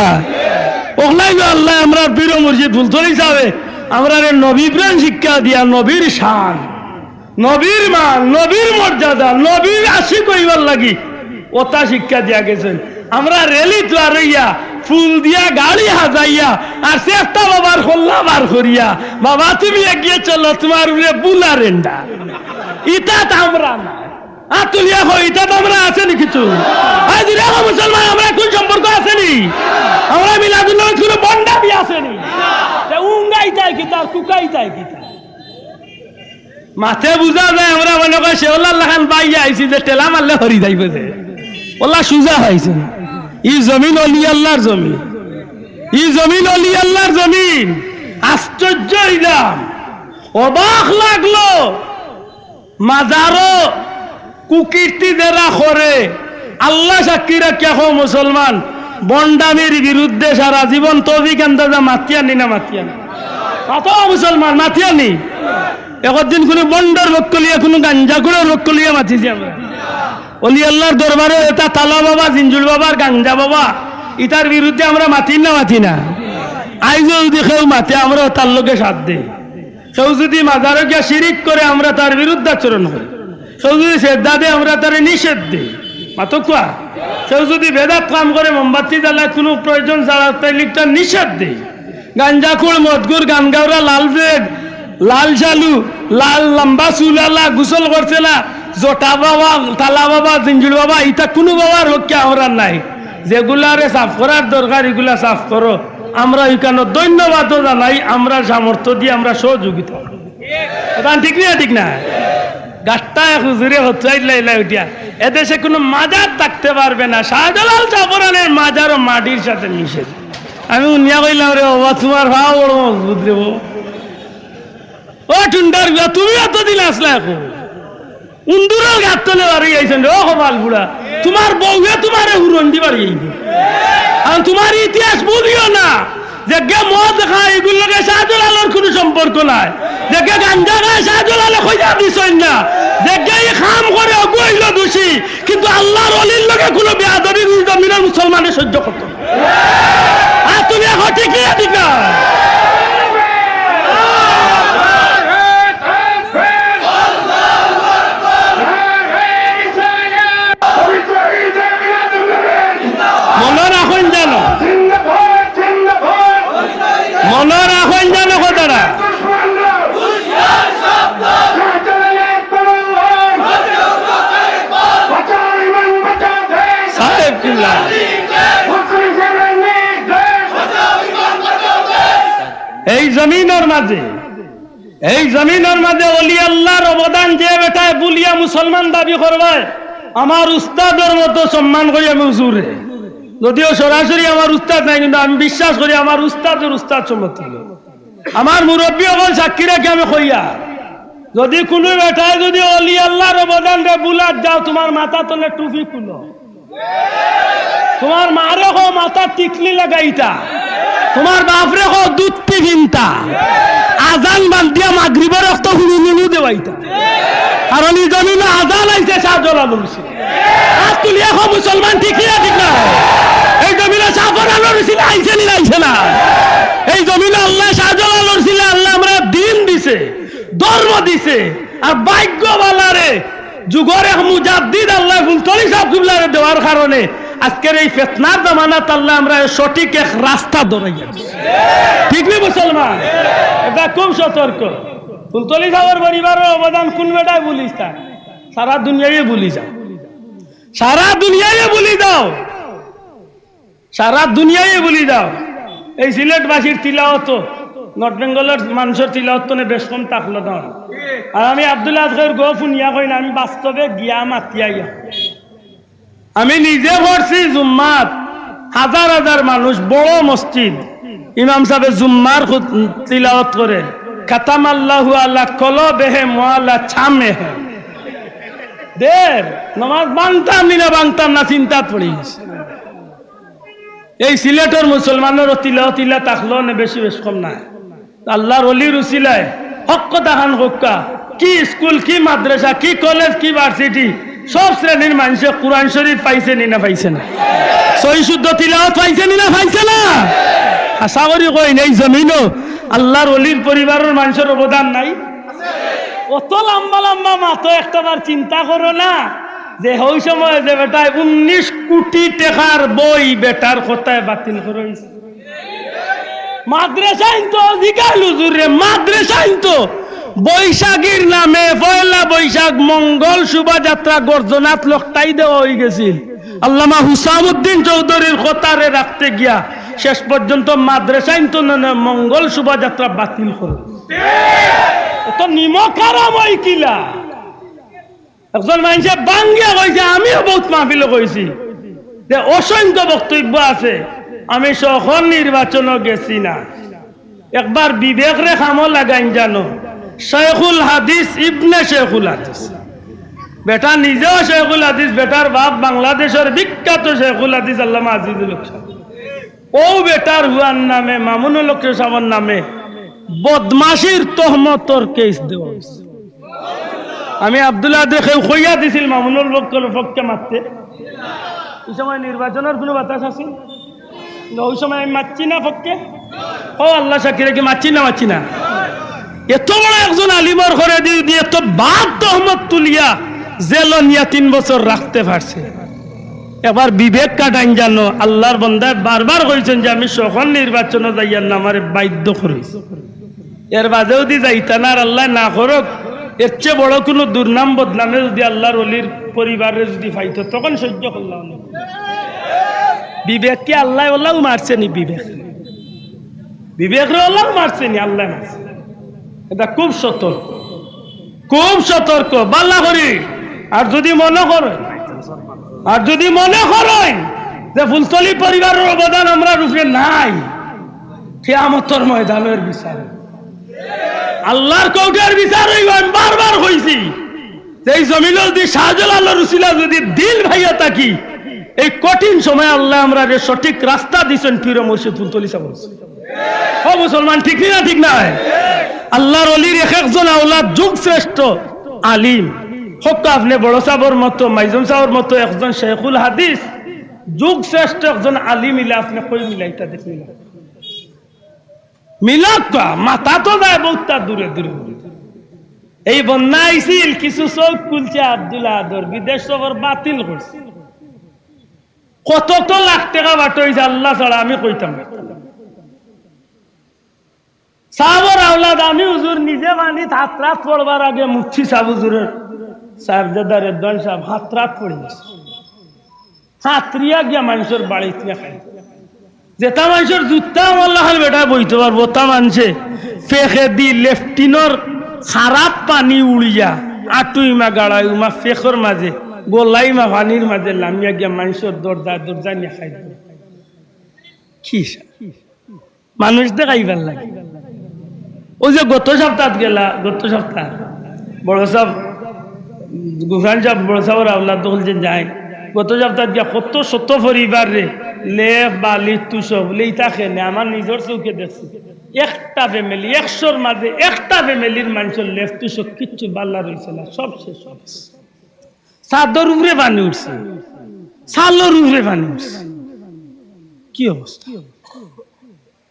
অকলাইলো আল্লায় আমরার পীর মুর্শিদ ফুলতলি ছাবে আমরারে নবী প্রেম শিক্ষা দিয়া, নবীর শান, নবীর মান, নবীর মর্যাদা, নবীর আশিক অইবার লাগি অতা শিক্ষা দিয়া গেছইন। আমরা রেলিত বার অইয়া, ফুল দিয়া গাড়ি হাজাইয়া, আর চেষ্টা বাবার কল্লা বার করিয়া, বাবা তুমি এগিয়ে চলো, তোমার উপরে বুলা রেন্ডা। ইতাত আমরা না। আত তুলিয়া কও, ইতাত আমরা আছে নি কিছু? আই জুরে কও মুসলমান, আমরা কুন সম্পর্ক আছে নি? আমরা মিলাদুন্নবীত কুনু ভন্ডামি আছে নি? তে উঙ্গাইতায় কিতা, আর কুকাইতায় কিতা? মাতে বুঝা যায়, আমরা মনে করি শেওলার লাখান বাইয়া আইছি যে ঠেলা মারলে হরি যাইবো যে। অলা সুজা অইছে। ই জমিন অলি আল্লাহর জমিন। ই জমিন অলি আল্লাহর জমিন। আশ্চর্য অইলাম, অবাক লাগলো। মাজারো কুকীর্তি যেরা করে, আল্লাহ সাক্ষী রাখিয়া কও মুসলমান, ভন্ডামির বিরুদ্ধে সারা জীবন তৌফিক আন্দাজে মাতিয়া নি না মাতিয়া না? মাতো মুসলমান, মাতিয়া নি? একদিন কুনু ভন্ডর পক্ষ লইয়া, কুনু গাঞ্জাখুরর পক্ষ লইয়া মাতিছি আমরা। অলি আল্লাহর দরবারো ইতা তালা বাবা, জিঞ্জুর বাবা, গাঞ্জা বাবা, ইতার বিরুদ্ধে আমরা মাতি না, মাতি না? আইজও যুদি কেউ মাতে, আমরা তার লগে সাথ দেই। কেউ যুদি মাজারো গিয়া শিরিক করে, আমরা তার বিরুদ্ধাচরণ করি। কেউ যুদি সেজদা দেয়, আমরা তারে নিষেধ দেই। মাতউক্কা। কেউ যুদি বেদাত কাম করে, মোমবাতি জ্বালায় কুনু প্রয়োজন ছাড়া, তাইলে ইটা নিষেধ দেই। গাঞ্জাখুর, মদখুর, গানগাওরা, লাল বেগ, লাল শালু, লাল লম্বা চুলালা, গোসল করছে না, জটা বাবা, তালা বাবা, জিঞ্জুর বাবা, ইতা কুনু বাবার পক্ষে আমরা নাই। যেগুলারে সাফ করার দরকার, ইগুলা সাফ করো। আমরা ইখানো ধন্যবাদও জানাই, আমরা সামর্থ্য দিয়া আমরা সহযোগিতা। কথা ঠিক না, ঠিক না? গাট্টা এক হুজুরে হতরাইল লাইলা উঠিয়া, এদেশে কুনু মাজার থাকতে পারবে না, শাহজালাল জাফরানের মাজারও মাটির সাথে মিশে। আমি হুনিয়া কইলাম, "রে বাবা, তুমার পাও বড় মজবুত রে বাবা।" ও টুন্ডার গুয়া, তুমি অতদিন আছলা এখন? উন্দুরর গাত তনে বারই আইছইন রে, ও কপাল পুড়া। তুমার বউয়ে তুমারে হুরন্দি বারই আইবো। আর তুমার ইতিহাস বুঝিও না। যেগে মদ খায়, ইগুর লগে শাহজালালর কুনু সম্পর্ক নাই। যেগে গাঞ্জা খায়, শাহজালালে কইয়া দিছইন না। যেগে ই কাম করে, অগু অইলো দোষী। কিন্তু আল্লাহর অলির লগে কুনু বেয়াদবি ই জমিনর মুসলমানে সহ্য করতো না। আর তুমি এখন ঠিক না, ঠিক না? মনো রাখইন যেন। মনো রাখইন যেন কথাটা। সাহেব কিবলা। এই জমিনর মাঝে, এই জমিনর মাঝে অলি আল্লাহর অবদান যে বেটায় বুলিয়া মুসলমান দাবি করবায়, আমার উস্তাদর মতো সম্মান করি আমি হুজুররে। যদিও সরাসরি আমার উস্তাদ নাই, কিন্তু আমি বিশ্বাস করি আমার উস্তাদর উস্তাদ সম্মতি। আমার মুরব্বি অকল সাক্ষী রাখি আমি কইয়ার, যুদি কুনু বেটায় যুদি অলি আল্লাহর অবদানরে বুলাত যাও, তুমার মাথার তলে টুপি খুলো। তুমার মারে কও মাথাত টিকলি লাগাইতা, তুমার বাপরে কও ধুতি পিনতা, আজান বান্দিয়া মাগরিবর অক্ত হুড়ুলুলু দেওয়াইতা। কারণ ই জমিনো আজান আইছে শাহজালালর উসিলায়। আত তুলিয়া কও মুসলমান, ঠিক না, ঠিক না? এই জমিনো শাহজালালর উসিলায় আইছে নি না আইছে না? এই জমিনো আল্লায় শাহজালালর উসিলায় আল্লায় আমরারে দিন দিছে, ধর্ম দিছে, আর ভাগ্য ভালারে যুগর এক মুজাদ্দিদ আল্লায় ফুলতলি সাব কিবলারে দেওয়ার কারণে আজকের এই ফিতনার জামানাত আল্লায় আমরারে সঠিক এক রাস্তা ধরাইয়া দিছে। ঠিক নি মুসলমান? ইটা খুব সতর্ক। ফুলতলি সাবর পরিবারর অবদান কুন বেটায় ভুলিছ তা? সারা দুনিয়ায় ভুলি যাও, সারা দুনিয়ায় ভুলি যাও। সারা দুনিয়ায় ভুলি যাও, এই সিলেটবাসীর তিলাওয়াত, নর্থ বেঙ্গলর মানষর তিলাওয়াত তনে বেশ কম থাকলো না। আর আমি আব্দুল আজগর গফ হুনিয়া কই না, আমি বাস্তবে গিয়া মাতিয়া আইয়া। আমি নিজে পড়ছি জুম্মাত, হাজার হাজার মানুষ, বড় মসজিদ, ইমাম সাবে জুম্মার খুত-, তিলাওয়াত করে, "খাতামাল্লাহু আলা কলবিহিম ওয়া আলা সামইহিম।" দের নমাজ ভাঙতাম নি না ভাঙতাম না, চিন্তাত পড়ি গেছি। এই সিলেটর মুসলমানর তিলা তিলা থাকলো নে বেশি বেশ কম নায়। আল্লাহর অলির উসিলায় হক কথা খান কউক্কা, কি স্কুল, কি মাদ্রাসা, কি কলেজ, কি ভার্সিটি, সব শ্রেণীর মানষে কুরআন শরীফ পাইছে নি না পাইছে না? সহি শুদ্ধ তিলাওয়াত পাইছে নি না পাইছে না? আশা করি কইন, এই জমিনো আল্লাহর অলির পরিবারর মানষর অবদান নাই? অত লম্বা লম্বা মাতো, একটাবার চিন্তা করো না যে হউ সময় যে বেটায় উনিশ কুটি টেকার বই বেটার কথায় বাতিল করা অইছে। মাদ্রাসাইন তো জিগাইল হুজুররে, মাদ্রাসাইন তো বৈশাখীর নামে পয়লা বৈশাখ মঙ্গল শোভাযাত্রা গর্জনাত লকটাই দেওয়া অইগেছিল। আল্লামা হুসামউদ্দিন চৌধুরীর কথারে রাখতে গিয়া শেষ পর্যন্ত মাদ্রাসাইন তো না, না, মঙ্গল শোভাযাত্রা বাতিল করলো। অত নিমক হারাম অয় কিলা? একজন মানষে ভাঙ্গিয়া কইছে, আমিও বউত মাহফিলো কইছি যে অসংখ্য বক্তব্য আছে, আমি সখন নির্বাচনো গেছি না। একবার বিবেকরে কামো লাগাইন জানো, শেখুল হাদিস, ইবনে শেখুল হাদিস, বেটা নিজেও শেখুল হাদিস, বেটার বাপ বাংলাদেশর বিখ্যাত শেখুল হাদিস আল্লামা আজিজুল হক সাব। অউ বেটার পুয়ার নামে, মামুনুল হক সাবর নামে বদমাশির তহমতর কেস দেওয়া অইছে। আমি আব্দুল আহাদরে কেউ কইয়া দিছিল মামুনুল হকর পক্ষে মাততে? ই সময় নির্বাচনর কুনু বাতাস আছিল? না, ওই সময় আমি মাতছি না পক্ষে। ও আল্লাহ সাক্ষী রাখি, মাতছি না, মাতছি না। এত বড় একজন আলিমর ঘরে দি, দি এত বাদ তহমত তুলিয়া জেলো নিয়া তিন বছর রাখতে পারছে। একবার বিবেক খাটাইন জানো, আল্লাহর বন্দায় বারবার কইছইন যে আমি যখন নির্বাচনো যাইয়ার না, আমারে বাধ্য করইন। এর বাদে যুদি যাইতা না আর আল্লায় না করউক, এর চেয়ে বড় কুনু দুর্নাম বদনামে যুদি আল্লাহর ওলির পরিবাররে যুদি পাইতো, তখন সহ্য করলাম না। বিবেকরে আল্লায় ওলাও মারছে নি? বিবেক, বিবেকরে ওলাও মারছে নি? আল্লায় মারছে। এটা খুব সতর্ক, খুব সতর্ক, বালা করি। আর যুদি মনো করইন, আর যুদি মনো করইন যে ফুলতলি পরিবারর অবদান আমরার উপরে নাই, কিয়ামতর ময়দানর বিচার, আল্লাহর কোর্টর বিচার অইবো। আমি বারবার কইছি যে এই জমিনো যুদি শাহজালালর উসিলা যুদি দিল ভাইয়া থাকি, এই কঠিন সময় আল্লায় আমরারে সঠিক রাস্তা দিছইন পীর মুর্শিদ ফুলতলি ছাব। ও মুসলমান, ঠিক নি না? ঠিক নায়? আল্লাহর ওলির এক একজন আওলাদ যুগ শ্রেষ্ঠ আলিম। হক আপনে বড় ছাবর মতো, মাইজুম ছাবর মতো একজন শেখুল হাদিস, যুগ শ্রেষ্ঠ একজন আলিম ইলা আপনে কই মিলাইতা দেখি না? মিলাউক্কা, মাতা তো যায় বউততা দূরে দূরে। এই বন্যা আইছিল, কিছু চউখ খুলছে আব্দুল আহাদর, বিদেশ সফর বাতিল করছে। কত তো লাখ টেকা বাটইছে আল্লাহ ছাড়া আমি কইতাম না। ছাবর আওলাদ আমি হুজুর নিজে পানিত হাতরাত পড়বার আগে মুফতি ছাব হুজুরর সাহেবজাদা রেদওয়ান সাহেব হাতরাত পড়ি গেছে। হাতরিয়া গিয়া মানষর বাড়িত নিয়া খাই। যেতা মানষর জুতা আমার লাখান বেটায় বইতো পারবো, অতা মানষে ফেকেদি লেফটিনর খারাপ পানি উড়িয়া আটুইমা গাড়াইমা ফেকর মাজে, গলাইমা পানির মাজে লামিয়া গিয়া মানষর দরজায় দরজায় নিয়া খাই। কি সা-, মানুষ দেখাইবার লাগি। ওই যে গত সপ্তাহ গেলা, গত সপ্তাহ বড় ছাব, গুফরান ছাব, বড় ছাবর আওলাদ দখল যে যায়, গত সপ্তাহ গিয়া কত শত পরিবাররে লেপ, বালিশ, তুষক, বুলে ইতা কেনে, আমার নিজর চউখে দেখছি। একটা ফ্যামিলি, একশোর মাজে একটা ফ্যামিলির মানষর লেপ, তুষক কিচ্ছু বালা রইছে না, সব শেষ অইছে। ছাদর উপরে পানি উঠছে, চালর উপরে পানি উঠছে। কি অবস্থা?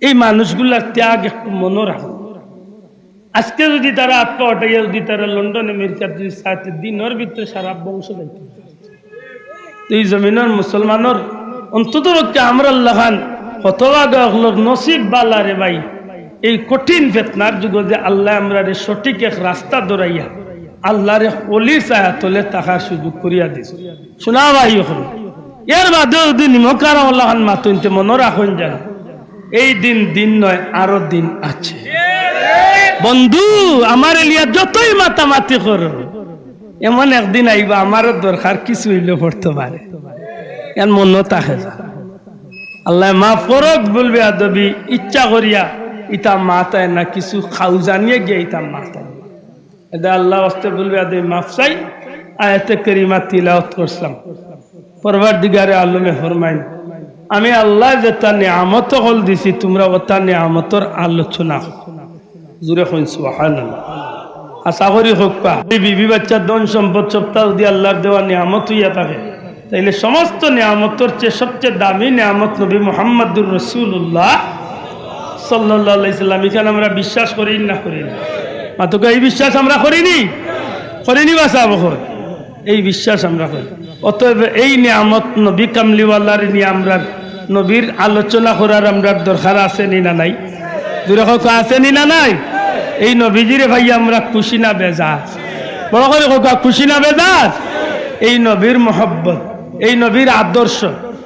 এই মানুষগুলার ত্যাগ একটু মনো রাখো। আজকে যুদি তারা আত-পা উঠাইয়া যুদি তারা লন্ডন আমেরিকাত যুদি চাইতে দিনর ভিতরে সারা বংশ যাইতো। তো এই জমিনর মুসলমানর অন্তত পক্ষে আমরার লাখান হতভাগা অকলর নসিব বালা রে ভাই। এই কঠিন ফেতনার যুগো যে আল্লায় আমরারে সঠিক এক রাস্তা ধরাইয়া আল্লাহর এক ওলির ছায়া তলে থাকার সুযোগ করিয়া দিছে। শুনা ভাই অকল, এর বাদে যুদি নিমক হারাম আল্লাহ খান মাতুইনতে মনো রাখইন যেন, এই দিন দিন নয়, আরো দিন আছে। বন্ধু, আমারে লিয়া যতই মাতামাতি করো, এমন একদিন আইবা, আমারও দরকার কিছু অইলে পড়তো পারে, এন মনো থাকে যা। আল্লায় মাফ করউক, ভুল বেয়াদবি ইচ্ছা করিয়া ইতা মাতায় না, কিছু খাউ জানিয়া গিয়া ইতা মাতায়। এদা আল্লাহ ওয়াস্তে ভুল বেয়াদবি মাফ চাই। আয়াতে কারিমা তিলাওয়াত করছিলাম। পরওয়ারদিগারে আলমে ফরমাইন, আমি আল্লায় যেতা নিয়ামত অকল দিছি, তুমরা অতা নিয়ামতর আলোচনা করো। জুরে কইন সুবহানাল্লাহ। আশা করি কউক্কা। এই বিবি বাচ্চা ধন সম্পদ সবতা যুদি আল্লাহর দেওয়া নিয়ামত অইয়া থাকে, তাইলে সমস্ত নিয়ামতর চেয়ে সবচেয়ে দামি নিয়ামত নবী মুহাম্মাদুর রাসূলুল্লাহ সাল্লাল্লাহু আলাইহি সাল্লাম। ইখান আমরা বিশ্বাস করি না করি না? মাতুক্কা, এই বিশ্বাস আমরা করি নি? করি নি বা ছাব অকল? এই বিশ্বাস আমরা করি। অতএব এই নিয়ামত নবী কামলিওয়ালারে নিয়া আমরার নবীর আলোচনা করার আমরার দরকার আছে নি না নাই? জুরে কউক্কা, আছে নি না নাই? এই নবীজিরে পাইয়া আমরা খুশি না বেজার? বড় করি কউক্কা, খুশি না বেজার? এই নবীর মহব্বত, এই নবীর আদর্শ,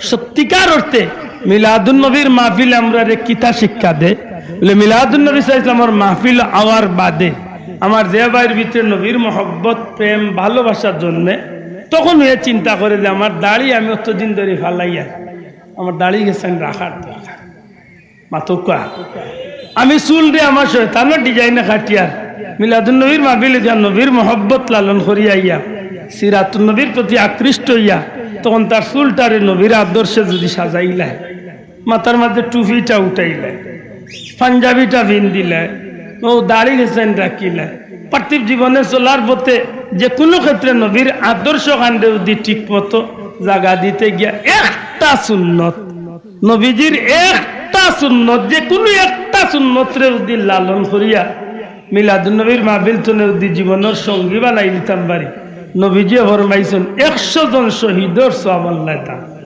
সত্যিকার অর্থে মিলাদুন নবীর মাহফিল আমরারে কিতা শিক্ষা দে? বুলে, মিলাদুন নবী সাল্লাল্লাহু আলাইহি ওয়াসাল্লামর মাহফিল অওয়ার বাদে আমার যে ভাইর ভিতরে নবীর মহব্বত, প্রেম, ভালোবাসা জন্মে, তখন অউ চিন্তা করে যে আমার দাড়ি আমি অতদিন ধরি ফালাইয়ার, আমার দাড়ি গেছে রাখার দরকার। মাতুক্কা। আমি চুলরে আমার শয়তানর design-এ কাটিয়ার, মিলাদুন নবীর মাহফিলো গিয়া নবীর মহব্বত লালন করিয়া আইয়া, সিরাতুন নবীর প্রতি আকৃষ্ট অইয়া, তখন তার চুলটারে নবীর আদর্শে যুদি সাজাইলায়, মাথার মাজে টুপিটা উঠাইলায়, পাঞ্জাবিটা পিন্দিলায়, অউ দাড়ি গেছে রাখিলায়, পার্থিব জীবনে চলার পথে যে কুনু ক্ষেত্রে নবীর আদর্শ খানরে যদি ঠিক মতো জাগা দিতে গিয়া একটা সুন্নত, নবীজির একটা সুন্নত, যে কুনু একটা সুন্নতরে যদি লালন করিয়া মিলাদুন নবীর মাহফিল তনে যদি জীবনর সঙ্গী বানাই নিতাম পারি, নবীজিয়ে ফরমাইছইন, একশো জন শহীদর সওয়াব আল্লায় দান।